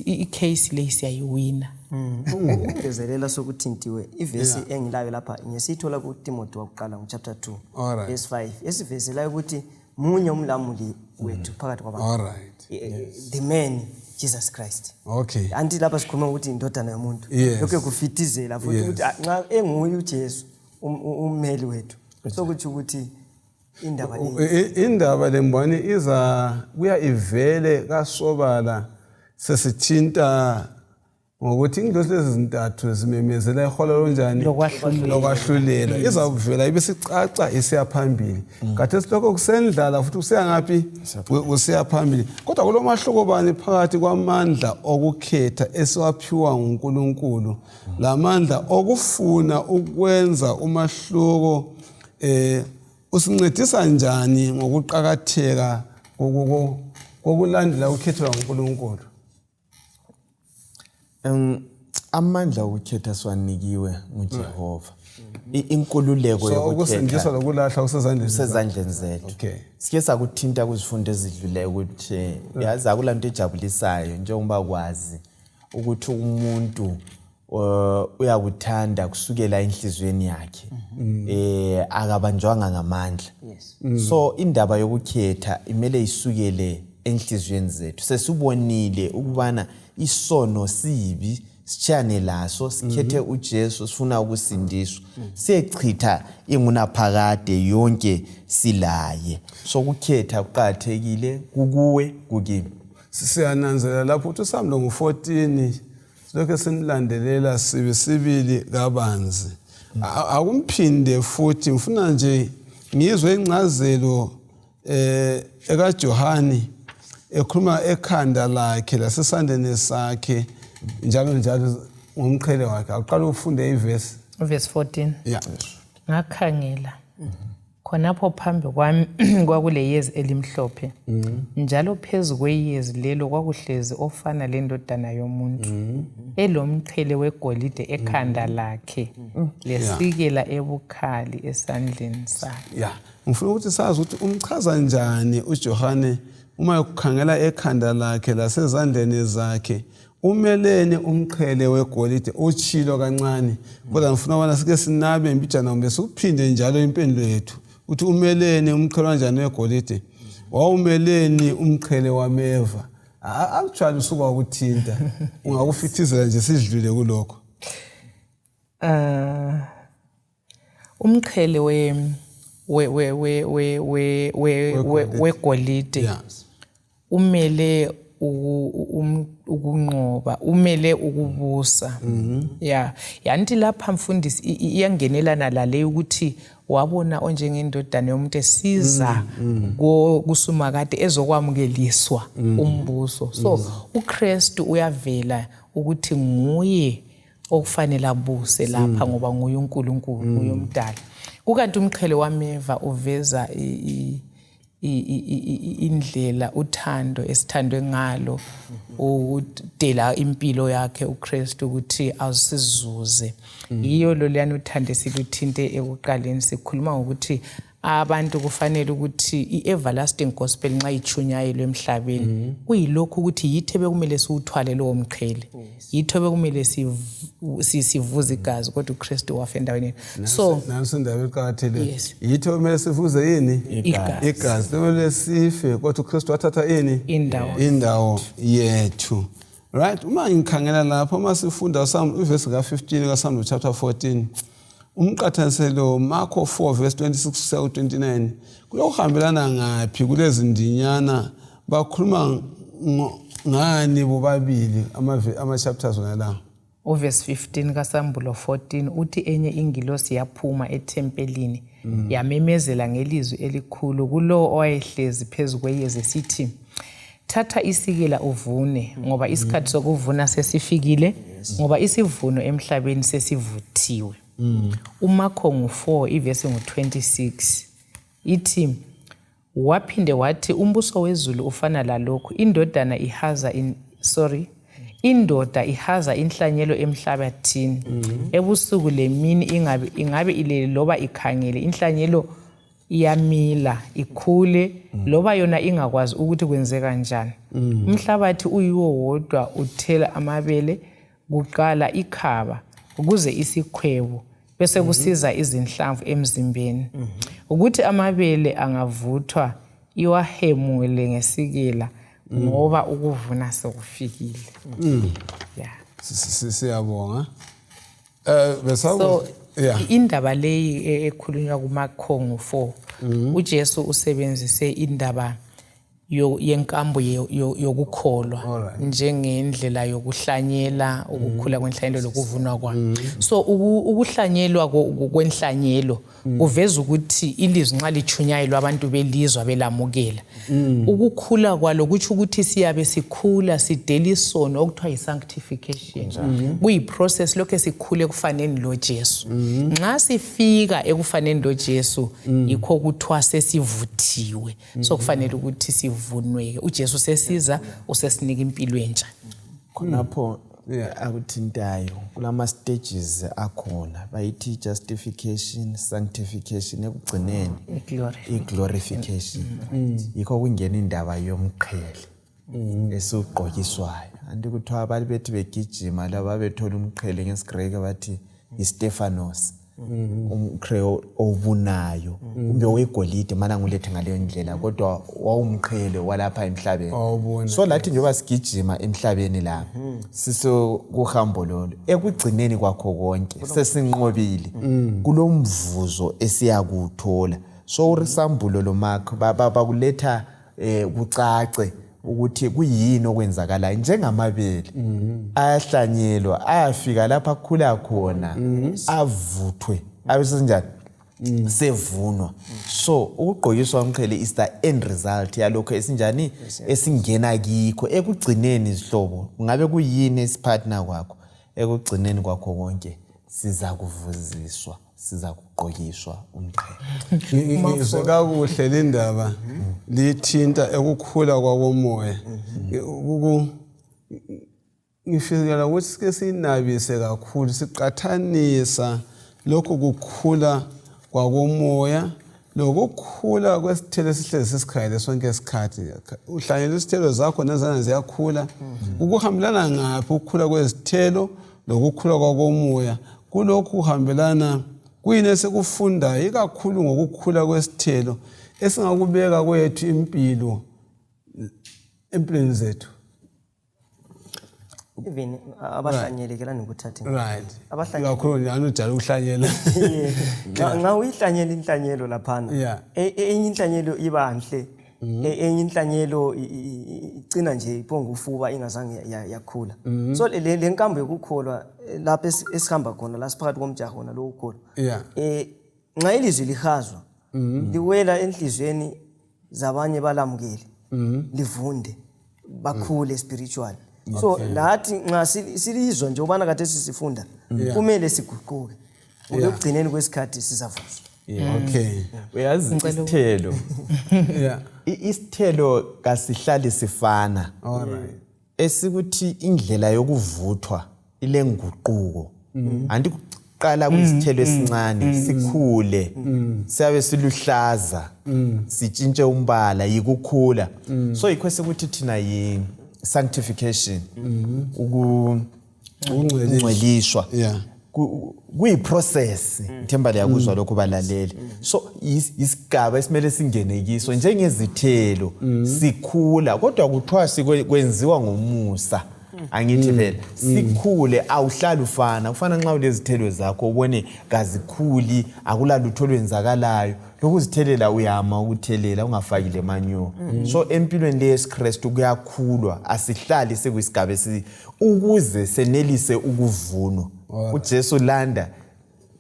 icase le siyayiwina Ngezelela sokuthintiwe ivesi engilayo lapha ngesithola ku Timothy wakuqala chapter 2 verse 5. Esivesi la ukuthi munye umlamuli wethu phakathi kwabantu. Alright. The man Jesus Christ. Okay. Anti lapha sikhuluma ukuthi indodana yomuntu. Yes. Lokho kufitizela futhi ukuthi nxa enguye uJesu ummeli wethu. Sokuthi ukuthi indaba lemboni iza kuya ivele kasobala sesithinta ngokuthi indoda ezintathu zimemezela iholo lonjani lokwahlulela izavela ibisicaca isiya phambili kade silokho kusendlala futhi kusiya ngapi usiya phambili kodwa kulomahluko bani phakathi kwamandla okukhetha esiwaphiwa nguNkulunkulu lamandla okufuna ukwenza umahluko usincedisa njani ngokuqhakatheka kokulandela ukhetho nguNkulunkulu? Amandla okukhetha siwanikiwe nguJehova. Inkululeko yokukhetha. Ukusindiswa lokulahla usezandleni zethu. Okay. Sike sakuthinta kuzifundo ezidluleyo ukuthi yazi akulanto ejabulisayo njengoba kwazi ukuthi umuntu uyakuthanda kusukela enhlizweni yakhe. Akabanjwanga ngamandla. So indaba yokukhetha imele isukele enhlizweni zethu. Sesibonile ukubana isono sibi sichane laso sikhethe uJesu sifuna ukusindiswa sechitha ingunaphakade yonke silaye sokukhetha kuqathekile kukuwe kukimi. Siyananzelela lapho uthi uSamlo ngo14 lokho simlandelela sibili kabanzi akumphinde futhi ngifuna nje ngizwe incazelo ekaJohani ekhuluma ekhanda lakhe lasesandeni sakhe njalo ngomqhele wakhe aqala ufunde ivesi verse 14 ngakhangela khonapho phambi kwami kwakuleyezi elimhlophe njalo phezulu kweyezi lelo kwakuhlezi ofana lendodana yomuntu elomqhele wegolide ekhanda lakhe lesikela ebukhali esandleni sakhe. Ngifuna ukuthi sazi ukuthi umchaza njani uJohane uma ukukhangela ekhanda lakhe lasezandleni zakhe umelene umqhele wegolide uchilo kancane kodwa ngifuna ubana sike sinabe imbijana kumbe sikuphinde njalo impendulo yethu uthi umelene umqhele kanjani wegolide wawumelene umqhele wameva actually usuka ukuthinta ungakufithizela nje sidlule kuloko. Umqhele wegolide umele ukunqoba umele ukubusa. Yanti lapha mfundisi iyangenelana lale ukuthi wabona onjengendodana yomuntu esiza kusumakade ezokwamukeliswa umbuso. So uKristu uyavela ukuthi nguye okufanele abuse lapha ngoba nguye uNkulunkulu nguye umdali. Kukanti umqhele wameva uveza indlela uthando esithandwe ngalo udela impilo yakhe uKristu ukuthi asizuze. Yiyo lo liyana uthando esiluthinte ekuqaleni sikhuluma ngokuthi abantu kufanele ukuthi i-everlasting gospel nxa ichunyayelwe emhlabeni kuyilokhu ukuthi yithe bekumele siwuthwale lowo mqhele yithe bekumele sivuze igazi kodwa uKristu wafa endaweni. So nansi indaba eqhakathekile yithe bekumele sivuze yini igazi bekumele sife kodwa uKristu wathatha yini indawo yethu. Right, uma ngikhangela lapho masifunda ivesi ka15 kaSamlo chapter 14 umqathaniselo Marko 4 verse 26 kuya 29 kuyohambelana ngaphi kulezi ndinyana bakhuluma ngani bobabili ama chapters wona la. Verse 15 kaSambulo 14 uthi enye ingilosi yaphuma ethempelini yamemezela ngelizwi elikhulu kulo owayehlezi phezulu kweyezi sithi thatha isikela uvune ngoba isikhathi sokuvuna sesifikile ngoba isivuno emhlabeni sesivuthiwe. uMakho 4 ivesi 26 ithi waphinde wathi umbuso wezulu ufana lalokhu indoda ihaza inhlanyelo emhlabathini ebusuku lemini ingabe ilele loba ikhangele inhlanyelo iyamila ikhule loba yona ingakwazi ukuthi kwenzeka kanjani. Umhlabathi uyiwo wodwa uthela amabele kuqala ikhaba ukuze isikhwebu bese kusiza izinhlamvu emzimbeni ukuthi amabele angavuthwa iwahemule ngesikela ngoba ukuvuna sekufikile. Yeah. Siyabonga. So indaba leyi ekhulunywa kuMakhongo 4 uJesu usebenzise indaba yenkambo yokukholwa njengendlela yokuhlanyela ukukhula kwenhlanyelo lokuvunwa kwa. So ukuhlanyelwa kwenhlanyelo kuveza ukuthi ilizwi nxa lichunyayelwa abantu belizwa belamukela. Ukukhula kwalo kuthi ukuthi siyabe sikhula sidela isono okuthiwa yi-sanctification. Kuyi-process lokho sikhule kufaneni lo Jesu. Nxa sifika ekufaneni lo Jesu yikho kuthiwa sesivuthiwe. So kufanele ukuthi sivunweke. uJesu sesiza usesinika impilo entsha. Khonapho akuthintayo kulama stages akhona bayithi justification, sanctification, ekugcineni i-glorification. Yikho kungena indaba yomqhele esugqokiswayo. Anti kuthiwa abantu bethi begijima laba bethola umqhele ngesiGreke bathi iStephanos. Umqhele obunayo kumbe wegolide mana ngulethe ngaleyo ndlela kodwa wawumqhele walapha emhlabeni. So lathi njengoba sigijima emhlabeni lapha siso kuhambo lolo ekugcineni kwakho konke sesinqobile kulomvuzo esiyakuthola. So urisambulo lomakho bakuletha kucace ukuthi kuyini okwenzakala njengamabele ayahlanyelwa ayafika lapha akhula khona avuthwe abesenjani sevunwa. So ukugqokiswa umqhele is the end result yalokho esinjani esingena kikho ekugcineni izihlobo. Ngabe kuyini esipartner kwakho ekugcineni kwakho konke siza kuvuziswa siza kugqokiswa umqhele. Ngizwe kakuhle le ndaba lithinta ekukhula kwakomoya. Ngifikela ukuthi sike sinabise kakhulu siqathanisa lokho kukhula kwakomoya lokukhula kwesithelo esihlezi sesikhayile sonke isikhathi. Uhlanyela isithelo zakho nezana ziyakhula. Ukuhambelana ngaphi ukukhula kwezithelo lokukhula kwakomoya? Kulokhu kuhambelana kuyini esikufundayo ikakhulu ngokukhula kwesithelo esingakubeka kwethu impilo empilweni zethu. Even abahlanyelekelana ukuthatha. Right. Ikakhulu njalo ujala ukuhlanyela. Nga uyihlanyela inhlanyelo laphana. Enye inhlanyelo iba nhle. Enye inhlanyelo icina nje iphonga ufuba ingazange yakhula. So le nkambo yokukholwa lapha esihamba khona la siphakathi komjaho nalo ukholwa. Nxa ilizwi lihazwa liwela enhlizweni zabanye balamukeli livunde bakhule spiritual. So lathi nxa silizwa nje ubana kade sisifunda kumele siguquke. Ukugcineni kwesikhathi sizavuzwa. Okay. Uyazi isithelo. Isithelo kasihlali sifana. Alright. Esikuthi indlela yokuvuthwa ile nguquko. Anti kuqala kwisithelo esincane sikhule siyabe siluhlaza sitshintshe umbala yikukhula. So yikho sekuthi thina yi sanctification ukungcweliswa. Kuyi-process Themba liyakuzwa lokho balaleli. So isigaba esimele singene kiso njengezithelo sikhula kodwa kuthiwa sikwenziwa ngomusa. Angithi phela sikhule awuhlali ufana nxa ulezithelo zakho ubone kazikhuli akulalutho lwenzakalayo lokuzthelela uyama ukuthelela ungafakile manyo. So empilweni leyesikristu kuyakhulwa asihlali sekuyisigaba ukuze senelise ukuvunwa. uJesu landa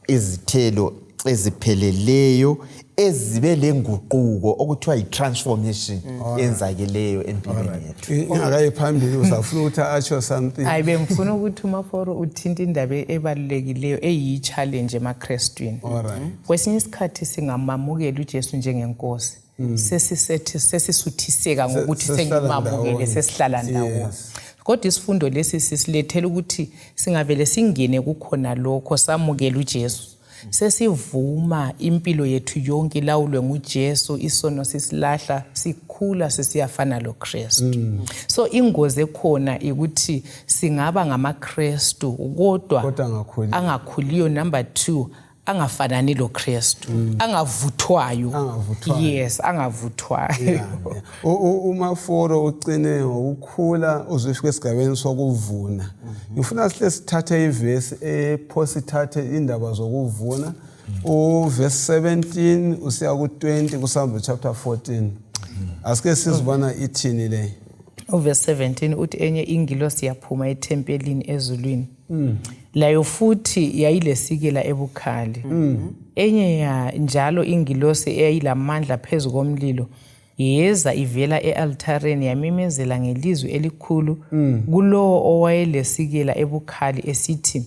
izithelo ezipheleleyo ezibe lenguquko okuthiwa yi-transformation enzakeleyo empilweni yethu. Ingakayi phambili uzafuna ukuthi atsho something. Ayibe ngifuna ukuthi uMaforo uthinta indaba ebalulekileyo eyi-challenge emaKristwini. Kwesinye isikhathi singamamukela uJesu njengenkosi. Sesisuthiseka ngokuthi sengimamukele sesihlala ndawonye. Kodwa isifundo lesi sisilethela ukuthi singavele singene kukhona lokho samukela uJesu. Sesivuma impilo yethu yonke ilawulwe nguJesu isono sisilahla sikhula sesiyafana loKristu. So ingozi ekhona ukuthi singaba ngamaKristu kodwa angakhuliyo. Number 2, angafanani loKristu, angavuthwayo. Yes, angavuthwayo. Umaforo ucine ngokukhula uzifika esigabeni sokuvuna. Ngifuna sihle sithathe ivesi ephosithathe indaba zokuvuna. Verse 17 usiya ku20 kuSambulo chapter 14. Asike sizibona ithini le. Verse 17 uthi enye ingilosi yaphuma ethempelini ezulwini. Layo futhi yayilesikela ebukhali. Enye ya njalo ingilosi eyayilamandla phezu komlilo yeza ivela ealtareni yamemezela ngelizwi elikhulu kulowo owayelesikela ebukhali esithi,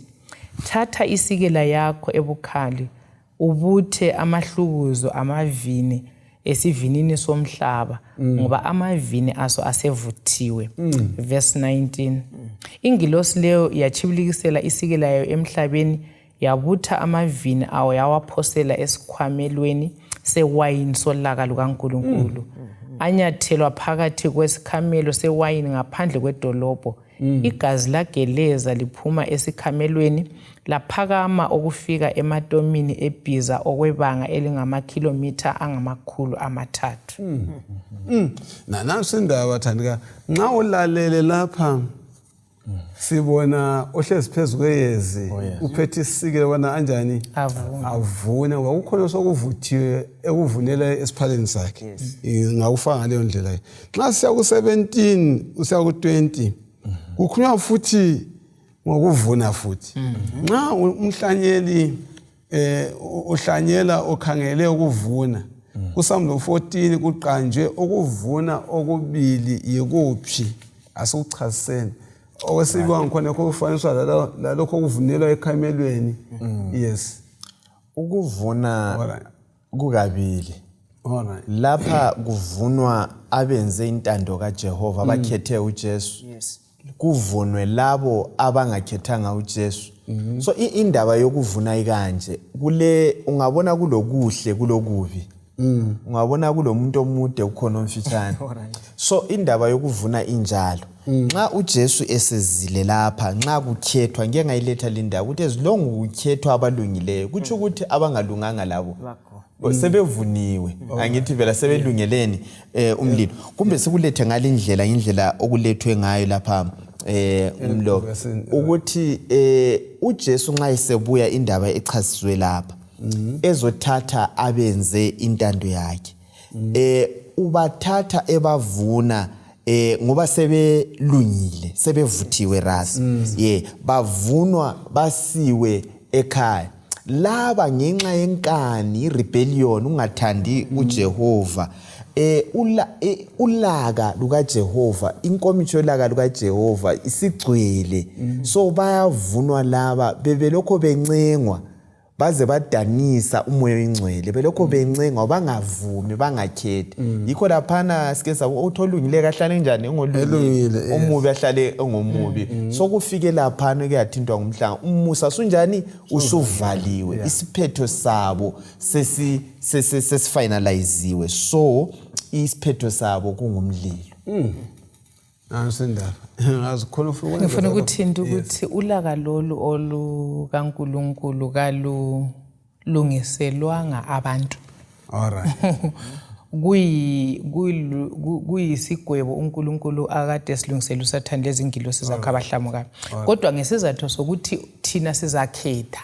thatha isikela yakho ebukhali ubuthe amahlukuzo amavini esivinini somhlaba ngoba amavini aso asevuthiwe. Verse 19. Ingilosi leyo yachibilikisela isikela yayo emhlabeni yabutha amavini awo yawaphosela esikhwamelweni sewayini solaka lukaNkulunkulu. Anyathelwa phakathi kwesikhamelo sewayini ngaphandle kwedolobho. Igazi lageleza liphuma esikhamelweni laphakama okufika ematomini ebhiza okwebanga elingamakhilomitha angama300. Nansi indaba bathandika. Nxa ulalele lapha sibona ohlezi phezu kweyezi uphethe isikele bona anjani avune ngoba kukhona sokuvuthiwe ekuvunela esiphaleni sakhe. Ngawufaka ngaleyo ndlela. Nxa siya ku17 usiya ku20 kukhulunywa futhi ngokuvuna futhi. Nxa umhlanyeli uhlanyela okhangele ukuvuna kuSambulo 14 kuqanjwe ukuvuna okubili yikuphi asuchasene. Okwesibanga ngikhona ukufaniswa lalokho okuvunelwa ekhamelweni. Yes. Ukuvuna kukabili. Lapha kuvunwa abenze intando kaJehova abakhethe uJesu. Yes. Kuvunwe labo abangakhethanga uJesu. So indaba yokuvuna ikanje kule ungabona kulokuhle kulokubi. Ungabona kulomuntu omude ukhona omfitshane. So indaba yokuvuna injalo. Nxa uJesu esezile lapha nxa kukhethwa ngeke ngayiletha linda ukuthi ezilongu kukhethwa abalungileyo kuthi ukuthi abangalunganga labo sebevuniwe. Angithi vela sebelungeleni umlilo. Kumbe sikulethe ngalindlela indlela okulethwe ngayo lapha umlo ukuthi uJesu nxa esebuya indaba echasiswe lapha ezothatha abenze intando yakhe ubathatha ebavuna ngoba sebelungile sebevuthiwe rasi bavunwa basiwe ekhaya laba ngenxa yenkani irebellion ungathandi uJehova ulaka lukaJehova inkomiso laka lukaJehova isigcwele so bayavunwa laba bebelokho bencengwa baze badanisa umoya oyingcwele belokho bencengwa bangavumi bangakhethi yikho laphana sike sabo utholungile kahlale njani engolungile omubi ahlale engomubi so kufike laphana kuyathintwa ngumhlanga umusa sunjani usuvaliwe isiphetho sabo sesifinaliziwe so isiphetho sabo kungumlilo. Asindaba ngazikhona ufuna ngifuna ukuthinta ukuthi ulaka lolu olukaNkulunkulu kalungiselwanga abantu. Alright. Kuyisigwebo uNkulunkulu akade silungisela uSathane lezingilosi zakhe abahlamukayo. Kodwa ngesizathu sokuthi thina sizakhetha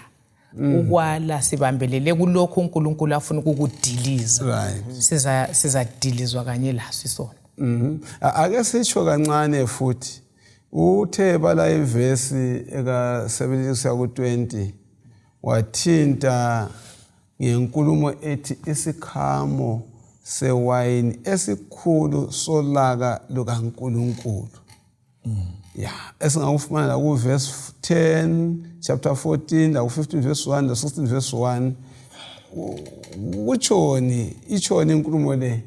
ukwala sibambelele kulokho uNkulunkulu afuna ukukudiliza. Sizadilizwa kanye laso isona. Ake sitsho kancane futhi uthe bala ivesi eka17 kuya ku20 wathinta ngenkulumo ethi isikhamo sewayini esikhulu solaka lukaNkulunkulu. Esingakufumana la ku verse 10 chapter 14 la ku 15 verse 1 la 16 verse 1 utshoni ichoni inkulumo le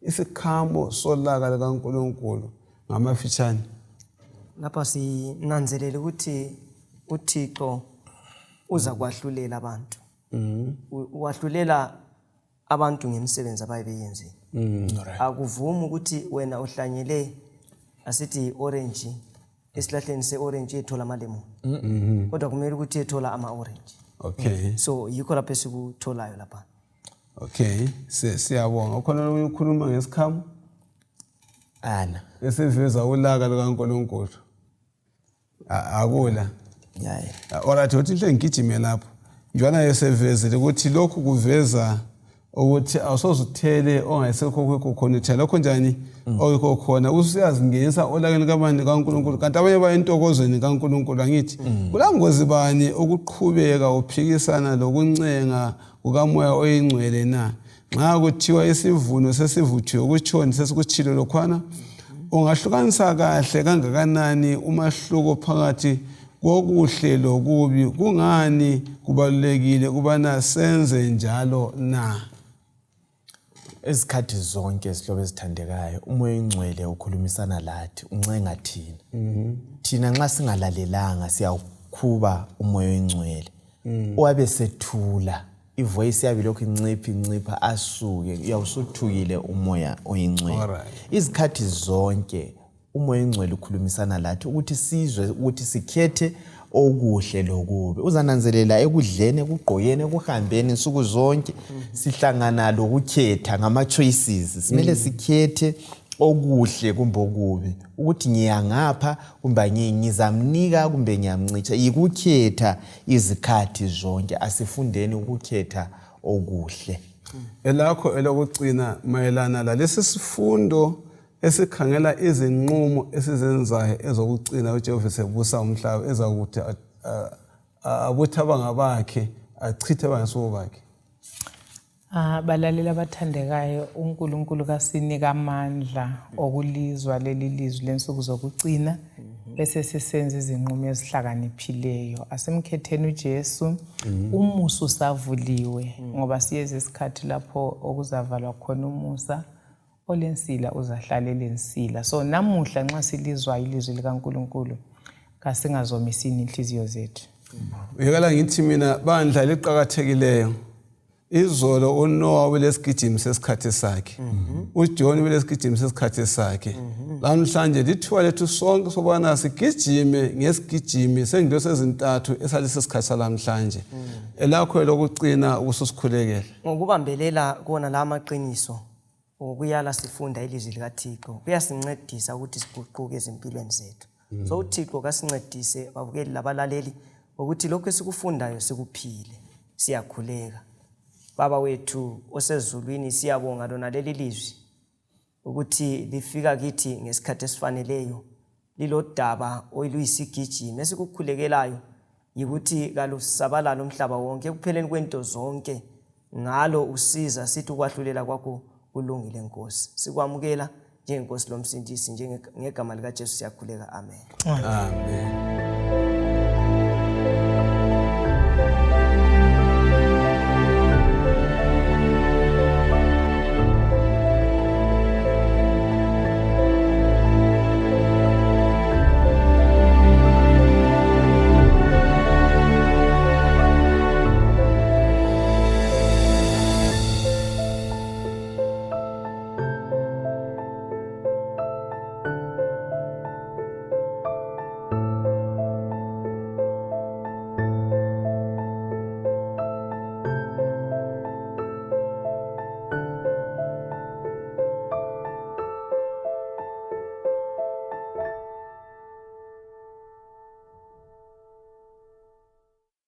isikhamo solaka likaNkulunkulu ngamafitshane. Lapha sinanzelela ukuthi uThixo uza kwahlulela abantu. Wahlulela abantu ngemisebenzi abayibeyenzile. Akuvumi ukuthi wena uhlanyele asithi orange esihlahleni seorange ethola amalemon. Kodwa kumele ukuthi ethola ama-orange. Okay. So yikho lapho esikutholayo lapha. Okay. Siyabonga. Ukhona ukukhuluma ngesikhamu? Ana. Esiveza ulaka lukaNkulunkulu. Akula. Yaye. Alright, uthi hle ngigijime lapho. Njwana yesevezile ukuthi lokhu kuveza ukuthi awusozuthele ongayisekho kwekho khona uthela lokho njani oyikho khona usiyazingenisa olakeni kabani kaNkulunkulu kanti abanye bayentokozweni kaNkulunkulu angithi kulangozi bani ukuqhubeka uphikisana lokuncenga kukamoya oyingcwele na nxa kuthiwa isivuno sesivuthiwe kuchoni sesikuchilo lokhwana ungahlukanisa kahle kangakanani umahluko phakathi kokuhle lokubi kungani kubalulekile kubana senze njalo na Ezikhathi zonke sihlobo ezithandekayo umoya oyingcwele ukhulumisana lathi uncenga thina. Thina nxa singalalelanga siyakhuba umoya oyingcwele. Owabe sethula ivoice yabe lokhu incipha asuke uyawusuthukile umoya oyingcwele. Izikhathi zonke umoya oyingcwele ukhulumisana lathi ukuthi sizwe ukuthi sikhethe okuhle lokubi uzananzelela ekudleni ekugqokeni ekuhambeni insuku zonke sihlangana lokukhetha ngama choices simele sikhethe okuhle kumbe okubi ukuthi ngiyangapha kumbe ngizamnika kumbe ngiyamncisha yikukhetha izikhathi zonke asifundeni ukukhetha okuhle elakho elokugcina mayelana lalesi sifundo esikhangela izinqumo esizenzayo ezokugcina uJehova sebusa umhlaba ezakuthi abuthi abangabakhe achithe abangasobo bakhe. Balalela abathandekayo uNkulunkulu kasinika amandla okulizwa leli lizwi lensuku zokugcina bese sisenza izinqumo ezihlakaniphileyo asemkhetheni uJesu umusa usavuliwe ngoba siyeze isikhathi lapho okuzavalwa khona umusa olensila uzahlalela insila so namuhla nxa silizwa ilizwi likaNkulunkulu kasingazomisini inhliziyo zethu. Uyekala ngithi mina bandla liqhakathekileyo izolo uNoah ulesigijimi sesikhathi sakhe uJohn ulesigijimi sesikhathi sakhe namhlanje lithiwa lethu sonke sobana sigijime ngesigijimi sengilo sezintathu esalisesikhathi salamhlanje elakho lokugcina ukususikhulekela ngokubambelela kona la maqiniso ukuyala sifunda ilizwi likaThixo kuyasincedisa ukuthi siguquke ezimpilweni zethu so uThixo kasincedise babukeli labalaleli ukuthi lokho esikufundayo sikuphile siyakhuleka baba wethu osezulwini siyabonga lona leli lizwi ukuthi lifika kithi ngesikhathi esifaneleyo lilodaba oluyisigijimi esikukhulekelayo yikuthi kalusabalala umhlaba wonke kupheleni kwento zonke ngalo usiza sithi ukwahlulela kwakho kulungile Nkosi sikwamukela njengenkosi lomsindisi ngegama lika Jesu siyakhuleka amen. Amen.